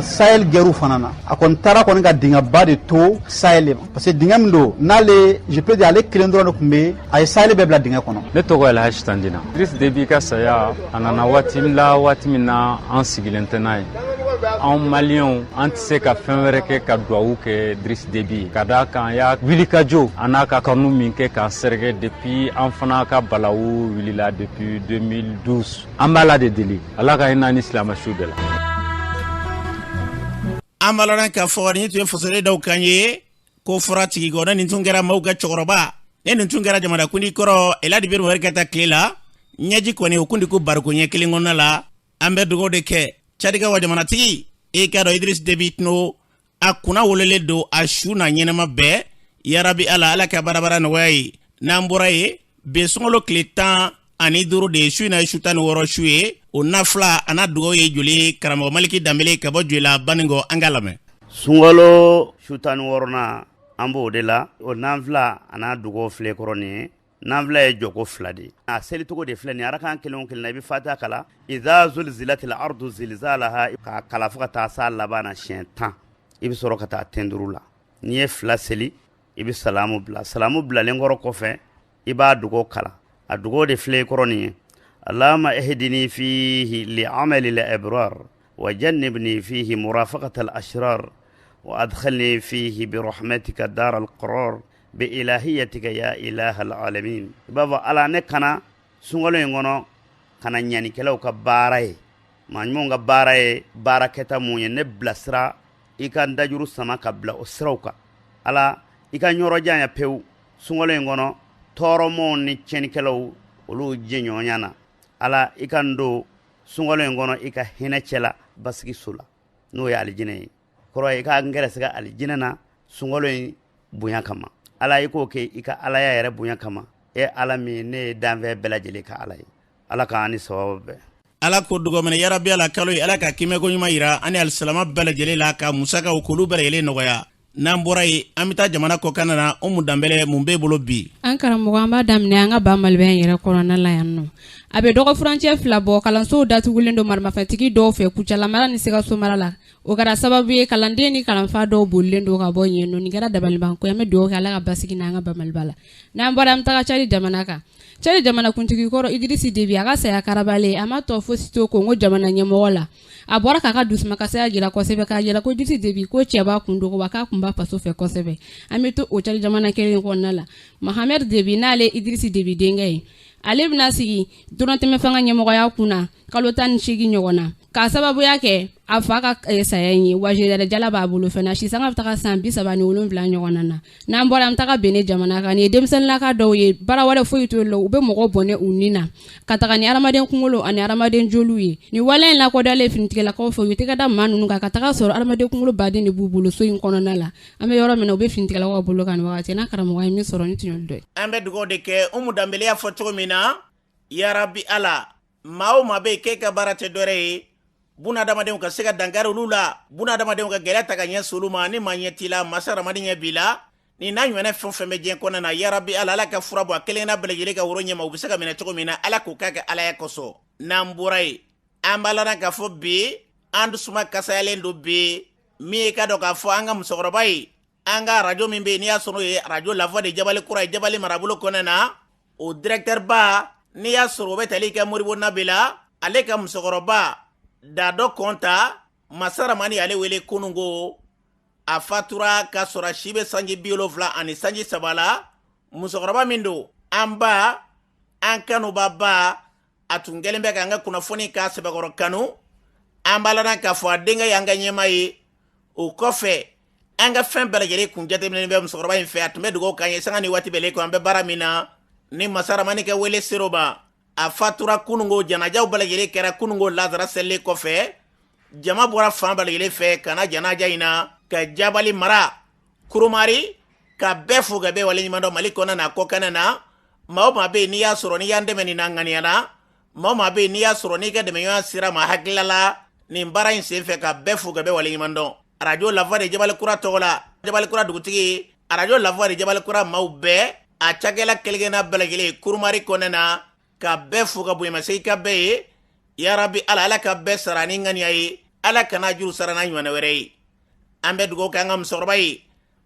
[SPEAKER 23] Sahel guerre fana na. A kɔni taara kɔni ka dingɛba de to Sahel ma, parce que dingɛ min don n'ale, je peux dire, ale kelen dɔrɔn de tun bɛ, a ye Sahel bɛɛ bila dingɛ kɔnɔ.
[SPEAKER 24] Ne tɔgɔ Alhaji Tandina. Idriss Déby ka saya, a nana waati la, waati min na an sigilen tɛ n'a ye. Anw Maliyɛnw, an tɛ se ka fɛn wɛrɛ kɛ ka duwawu kɛ Idriss Déby ye, ka d'a kan a y'a wulikajɔ a n'a ka kanu min kɛ k'an sɛrɛgɛ depuis an fana ka balawu wulila depuis 2012. An b'Ala de deli, Ala ka hinɛ ni silamɛ su bɛɛ la.
[SPEAKER 3] An b'a lɔn k'a fɔ nin tun ye fasoden dɔw kan ye ko fɔra tigi kɔ. Nin tun kɛra maaw ka cɛkɔrɔba ne, nin tun kɛra jamanakuntigi kɔrɔ Elhadji Bubakari Keyita tile la. Ɲɛji kɔni o kun di ko bariko ɲɛ kelen kɔnɔna la. An bɛ dugawu de kɛ Cadikaw ka jamanatigi, e k'a dɔn Idriss Déby Itno, a kunna wololen don a su n'a ɲɛnama bɛɛ. Yarabi Ala, Ala ka barabara nɔgɔya ye. N'an bɔra yen, bi sunkalo tile 15 de ye, su in na ye su 16 su ye. O nafila a n'a dugawu ye joli ye? Karamɔgɔ Maliki Danbele ka bɔ Joyila Banikɔ, an k'a lamɛn.
[SPEAKER 25] Sunkalo su 16nan, an b'o de la. O nanfila a n'a dugawu filɛ kɔrɔ nin ye. Nanfila ye jɔko fila de ye. A selicogo de filɛ nin ye: arakan kelen o kelen na, i bɛ fatiha kalan, iza zulzilatil ardu zilzalaha, k'a kalan fo ka taa s'a laban na siɲɛ 10. I bɛ sɔrɔ ka taa tenduru la. N'i ye fila seli, i bɛ salamu bila. Salamu bilalen kɔrɔ kɔfɛ, i b'a dugawu kalan. A dugawu de filɛ i kɔrɔ nin ye: Allahumma ihdini fihi li amali al abrar wa jannibni fihi murafaqata al ashrar wa adkhilni fihi bi rahmatika dar al qarar bi ilahiyatika ya ilaha al alamin. I b'a fɔ: Ala, ne kana sunkalo in kɔnɔ ka na ɲanikɛlaw ka baara ye, maa ɲumanw ka baara ye baara kɛta mun ye, ne bilasira i ka n dajuru sama ka bila o siraw kan. Ala, i ka yɔrɔ janya pewu sunkalo in kɔnɔ tɔɔrɔmaw ni tiɲɛnikɛlaw olu jɛɲɔgɔnya na. Ala, i ka n don sunkalo in kɔnɔ i ka hinɛ cɛla basigi so la, n'o ye alijinɛ ye. Kɔrɔ ye i ka n gɛrɛsɛgɛ alijinɛ na sunkalo in bonya kama. Ala, i k'o kɛ i ka alaya yɛrɛ bonya kama, e Ala min ne ye danfɛn bɛɛ lajɛlen ka Ala ye. Ala k'an ni sababu bɛɛ.
[SPEAKER 3] Ala ko dɔgɔminɛ yarabi ala kalo ye Ala ka kimɛko ɲuman yira an ni alisilama bɛɛ lajɛlen la ka musakaw k'olu bɛɛ lajɛlen nɔgɔya. N'an bɔra yen an bɛ taa jamana kɔkan na Umu Danbɛlɛ mun b'e bolo bi?
[SPEAKER 1] An karamɔgɔ an b'a daminɛ an ka ba Maliba in yɛrɛ kɔnɔna la yan nɔ. A bɛ dɔgɔfurancɛ 2 bɔ kalansow datugulen don maramafɛntigi dɔw fɛ Kucala mara ni Sikaso mara la. O kɛra sababu ye kalanden ni kalanfa dɔw bolilen don ka bɔ yen nɔ. Nin kɛra dabalibanko ye. An bɛ dugawu kɛ Ala ka basigi na an ka ba Maliba la. N'an bɔra an bɛ taga Cadi jamana kan. Cadi jamanakuntigi kɔrɔ Idirisi Debi a ka saya karabalen a ma tɔ fosi to Kongo jamana ɲɛmɔgɔ la. A bɔra k'a ka dusumakasaya jira kosɛbɛ k'a jira ko Idirisi Debi ko cɛba kun don wa k'a kun b'a faso fɛ kosɛbɛ. An bɛ to o Cadi jamana kelen kɔnɔna la. Mahamɛdi Debi n'ale Idirisi Debi denkɛ ye, ale bɛna sigi donnatɛmɛ fanga ɲɛmɔgɔya kun na kalo 18 ɲɔgɔn na k'a sababuya kɛ a fa ka saya in ye. Wa général jala b'a bolo fana si sanga bɛ taga san 37 ɲɔgɔn na. N'an bɔra an bɛ taga Benin jamana kan. Nin ye denmisɛnninlaka dɔw ye baara wɛrɛ foyi t'u la, u bɛ mɔgɔ bɔnɛ u ni na ka taga ni hadamaden kunkolo ani hadamaden joliw ye. Nin wale in lakodɔnlen finitigilakaw fɛ, u ye tɛgɛ da maa ninnu kan ka taga sɔrɔ hadamaden kunkolo baden de b'u bolo so in kɔnɔna la. An bɛ yɔrɔ min na u bɛ finitigilakaw bolo kan nin wagati n'a karamɔgɔ ye min sɔrɔ ni tun y'olu dɔ ye.
[SPEAKER 3] An bɛ dugawu de kɛ Umu Danbɛlɛ y'a fɔ cogo min na, yarabi Ala, maa o maa bɛ yen k'e ka baara tɛ dɔwɛrɛ ye bunadamadenw ka se ka dankari olu la, bunadamadenw ka gɛlɛya ta ka ɲɛsin olu ma, ni maa ɲɛ t'i la masa ramani ɲɛ b'i la. Ni n'a ɲɔgɔnna fɛn o fɛn bɛ diɲɛ kɔnɔna na, yarabi Ala, Ala ka fura bɔ a kelenna bɛɛ lajɛlen ka woro ɲɛma, u bɛ se ka minɛ cogo min na, Ala k'o k'a kɛ Alaya kosɔn. N'an bɔra yen, an b'a lana k'a fɔ bi an dusuma kasayalen don bi min ye ka dɔn k'a fɔ an ka musokɔrɔba ye, an ka arajo min bɛ yen n'i y'a sɔrɔ o ye arajo La Voix de Jabali Kura ye Jabali marabolo kɔnɔna na, o directeur ba n'i y'a sɔrɔ o bɛ tali kɛ Moribo Nabe la, ale ka musokɔrɔba Dadɔ Kɔnta, masa ramani y'ale wele kununko, a fatura k'a sɔrɔ a si bɛ sanji 70 ani sanji 3 la. Musokɔrɔba min don, an ba, an kanuba ba, a tun kɛlen bɛ k'an ka kunnafoni k'a sɛbɛkɔrɔ kanu. An b'a lana k'a fɔ a denkɛ y'an ka ɲɛmaa ye. O kɔfɛ an ka fɛn bɛɛ lajɛlen kun jateminɛnen bɛ musokɔrɔba in fɛ. A tun bɛ dugawu k'an ye sanga ni waati bɛɛ ko an bɛ baara min na ni masa ramani ka wele ser'o ma. A fatura kununko, janajaw bɛɛ lajɛlen kɛra kununko lazara selilen kɔfɛ. Jama bɔra fan bɛɛ lajɛlen fɛ ka na janaja in na ka Jabali mara Kurumari ka bɛɛ fo ka bɛɛ waleɲuman dɔn Mali kɔnɔ n'a kɔkan na. Maa o maa bɛ yen n'i y'a sɔrɔ n'i y'an dɛmɛ nin na ŋaniya na, maa o maa bɛ yen n'i y'a sɔrɔ n'i ka dɛmɛɲɔgɔnya sera ma hakilila la nin baara in senfɛ, ka bɛɛ fo ka bɛɛ waleɲuman dɔn. Arajo La Voix de Jabali Kura tɔgɔ la, Jabali Kura dugutigi, arajo La Voix de Jabali Kura maaw bɛɛ, a cakɛla kelenkelenna bɛɛ lajɛlen Kurumari kɔnɛ na, ka bɛɛ fo ka bonyamasegin ka bɛɛ ye. Yarabi Ala, Ala ka bɛɛ sara ni ŋaniya ye, Ala kana juru sara n'a ɲɔgɔnna wɛrɛ ye. An bɛ dugawu kɛ an ka musokɔrɔba ye,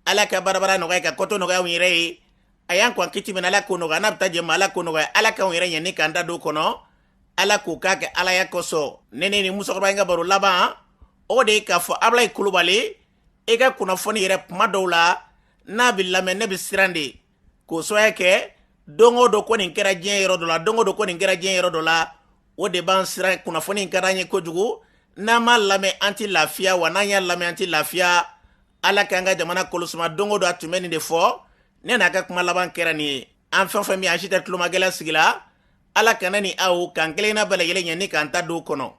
[SPEAKER 3] Ala ka barabara nɔgɔya ka kɔtɔ nɔgɔya anw yɛrɛ ye. A y'an kɔn kiti min na, Ala k'o nɔgɔya, n'a bɛ taa jɛ ma, Ala k'o nɔgɔya, Ala k'anw yɛrɛ ɲɛ ni k'an da don kɔnɔ, Ala k'o k'a kɛ Alaya kosɔn. Ne ni musokɔrɔba in ka baro laban o de ye k'a fɔ Abulayi Kulubali, e ka kunnafoni yɛrɛ kuma dɔw la n'a bɛ lamɛn ne bɛ siran de k'o sababu kɛ don o don ko nin kɛra diɲɛ yɔrɔ dɔ la, don o don ko nin kɛra diɲɛ yɔrɔ dɔ la, o de b'an siran. Kunnafoni in ka d'an ye kojugu, n'an m'a lamɛn an tɛ lafiya, wa n'an y'a lamɛn an tɛ lafiya. Ala k'an ka jamana kolosuma. Don o don a tun bɛ nin de fɔ, ne n'a ka kuma laban kɛra nin ye. An fɛn o fɛn min an si tɛ tulomagɛlɛn sigi la, Ala kana ni aw k'an kelenna bɛɛ lajɛlen ɲɛ ni k'an ta don kɔnɔ.